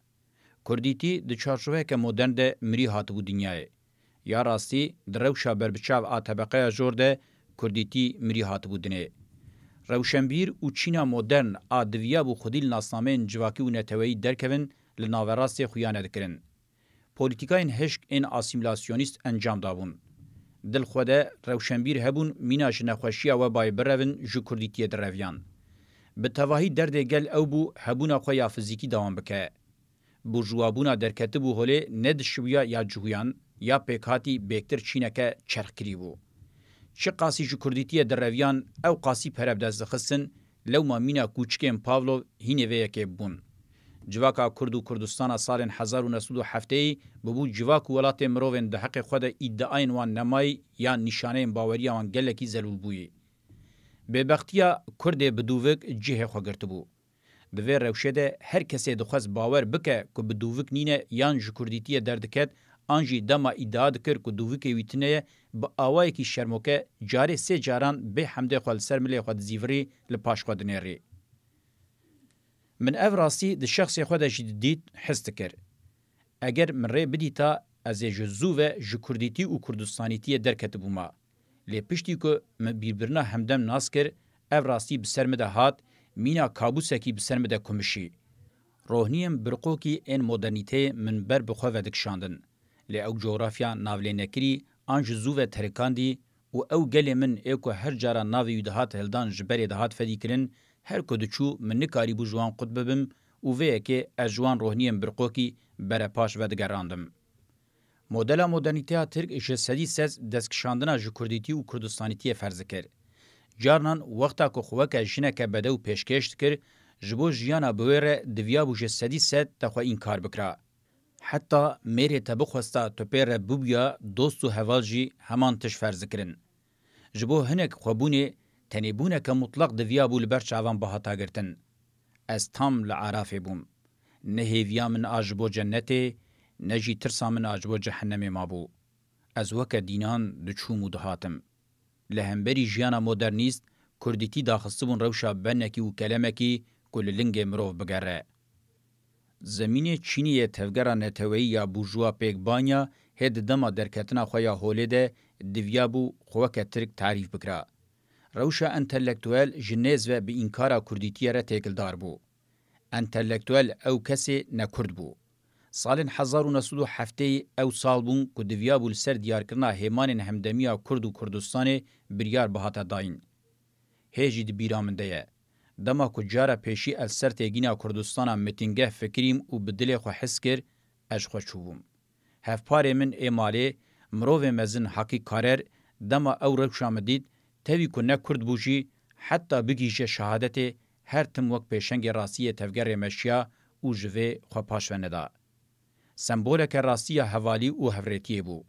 Kurdîtî di çarçoveyeke modern de mirî hatibû dinyayê. Ya rastî, di rewşa berbiçav a tebeqeya jor de Kurdîtî mirî hatibû dinê. Rewşenbîr û çîna modern a diviyabû xwedî li nasnameyên civakî û neteweyî derkevin, li naverastê xuya nedikirin. Polîtîkayên hişk ên asîmîlasyonîst encam dabûn. Di li xwe de rewşenbîr hebûn, mîna ji nexweşiya webayê birevin ji Kurdîtiyê direviyan. Bi tevahî derdê gel ew bû hebûna xwe ya fizîkî dewam bike. Burjûwabûna derketibû holê ne dişibiya ya cihûyan, ya pêkhatî bêktir çîneke çerxkirî bû. Çiqasî ji Kurdîtiyê direviyan, ew qasî pere bi dest dixistin, lewma mîna kûçikên Pavlov hînê vê yekê bûn. Civaka Kurd û Kurdistana salên hezar û neh sed û heftê bûbû civak û welatê mirovên di heqê xwe de îdiayên wan nemayî yan nîşaneyên baweriya wan gelekî zelûl bûyî. Bêbextiya Kurdê bi dûvik cihê xwe girtibû. Di vê rewşê de her kesê dixwest bawer bike ku bi dûvik nîne yan ji Kurdîtiyê derdiket, an jî dema îdia dikir ku dûvikê wî tune ye, bi awayekî şermoke carê sê caran bê hemdê xwe li ser milê xwe dizîvirî, li paş xwe dinêrî. Min ev rastî di şexsê xwe de jî didît, his dikir. Eger min rê bidîta, ez ê ji zû ve ji Kurdîtî û Kurdistanîtiyê derketibûma. Lê piştî ku min bîrbirina hemdem nas kir, ev rastî bi ser min de hat, mîna kabûsekî bi ser min de kumişî. Rohniyên birqokî ên modernîteyê min ber bi xwe ve dikişandin. Lê ew cografya navlênekirî an ji zû ve terikandî û ew gelê min ê ku her cara navê wî dihat hildan ji berê dihat fedîkirin, her ku diçû min nikarîbû ji wan qut bibim û vê yekê ez ji wan rohniyên birqokî berepaş vedigerandim. Modela modernîteya Tirk ji sedî sed destkişandina ji Kurdîtî û Kurdistanîtiyê ferz dikir. Carnan wexta ku xwe weke jineke bedew pêşkêş dikir, ji bo jiyana bi wê re diviyabû ji sedî sed te xwe înkar bikira. Heta mêrê te bixwesta tu pê re bibûya dost û heval jî heman tişt ferz dikirin. Ji bo hinek xwebûnê tenêbûneke mutlaq diviyabû li ber çavan bihata girtin. Ez tam li Arafê bûm. Ne hêviya min a ji bo cennetê, ne jî tirsa min a ji bo cehennemê mabû. Ez weke dînan diçûm û dihatim. Li hemberî jiyana modernîst, kurdîtî daxistibûn rewşa benekî û kelemekî ku li lingê mirov bigere. Zemînê çînî yê tevgera neteweyî ya bûrjuwa pêkbanya hê di dema derketina xwe ya holê de diviyabû xwe weke tirk tarîf bikira. Rewşa entelektuel ji nêz ve bi înkara kurdîtiyê re têkildar bû. Entelektuel ew kesê ne kurd bû. Salên hezar û neh sed û heftê ew sal bûn ku diviyabû li ser diyarkirina hêmanên hemdemiya Kurd û Kurdistanê biryar bihate dayîn. Hê jî di bîra min de ye. Dema ku cara pêşî ez ser têgîna Kurdistana mitîngeh fikirîm û bi dilê xwe his kir, ez ji xwe çûbûm. Hevparê min ê malê, mirovê mezin Hakî Karer, dema ew rewşa min dît, tevî ku ne kurd bû jî, heta bigihîje şehadetê, her tim wek pêşengê rastî yê tevgerê meşiya û ji vê xwe paş ve neda. Semboleke rastî ya hevalî û hevrêtiyê bû.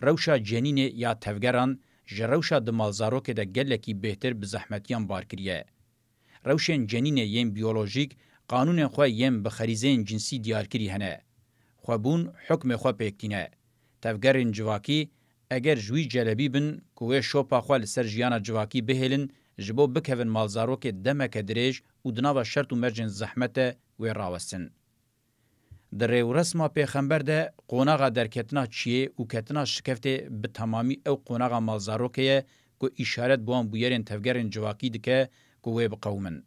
Rewşa cenînê ya tevgeran ji rewşa di malzarokê de gelekî bêhtir bi zehmetiyan bar kiriye. Rewşên cenînê yên biyolojîk qanûnên xwe yên bi xerîzeyên cinsî diyarkirî hene. Xwebûn hukmê xwe pêk tîne. Tevgerên civakî, eger ji wî celebî bin ku wê şopa xwe li ser jiyana civakî bihêlin, ji bo bikevin malzarokê demeke dirêj û di nava şert û mercên zehmet de wê rawestin. Di rêwresma pêxember de qonaxa derketina çiyê û ketina şikeftê bi temamî ew qonaxa malzarokê ye ku îşaret bi wan bûyerên tevgerên civakî dike ku wê biqewimin.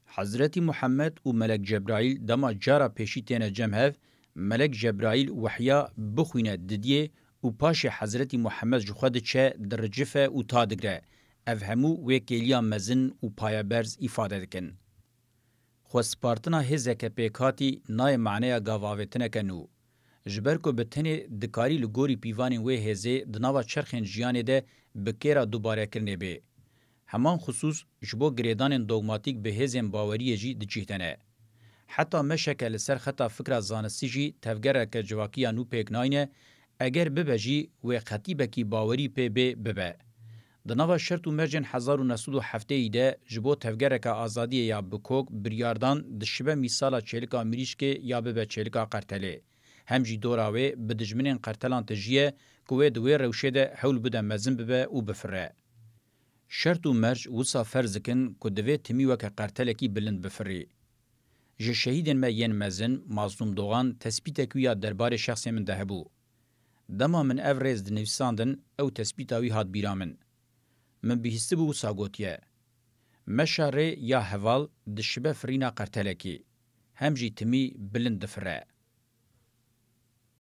Hezretî Muhammed û Melek Cebraîl dema cara pêşî têne cem hev, Melek Cebraîl wehya bixwîne didiyê û paşê Hezretî Muhammed ji xwe diçe, diricife û ta digre. Ev hemû wê kêliya mezin û payeberz îfade dikin. Xwespartina hêzeke pêkhatî nayê maneya gavavêtineke nû. Ji ber ku bi tenê dikarî li gorî pîvanên wê hêzê di nava çerxên jiyanê de bi kêra dubarekirinê bê. Heman xisûs ji bo girêdanên dogmatîk bi hêzên baweriyê jî di cih de ne. Heta meşeke li ser xeta fikra zanistî jî tevgereke civakiya nû pêk nayne, eger bibe jî wê xetîbekî bawerî pê bê bibe. Di nava şert û mercên hezar û neh sed û heftê de ji bo tevgereke azadiyê ya bi kok biryardan dişibe mîsala çêlika mirîşkê ya bibe çêlika qertelê. Hem jî dora wê bi dijminên qertelan tijî ye ku wê di wê rewşê de hewl bide mezin bibe û bifire. Şert û merc wisa ferz dikin ku divê timî weke qertelekî bilind bifirî. Ji şehîdên me yên mezin, Mazlûm Dogan, tespîtek wî ya derbarê şexsê min de hebû. Dema min ev rêz dinivîsandin, ew tespîta wî hat bîra min. Min bihîstibû wisa gotiye, Meşa rê ya heval dişibe firîna qertelekî, hem jî timî bilind difire.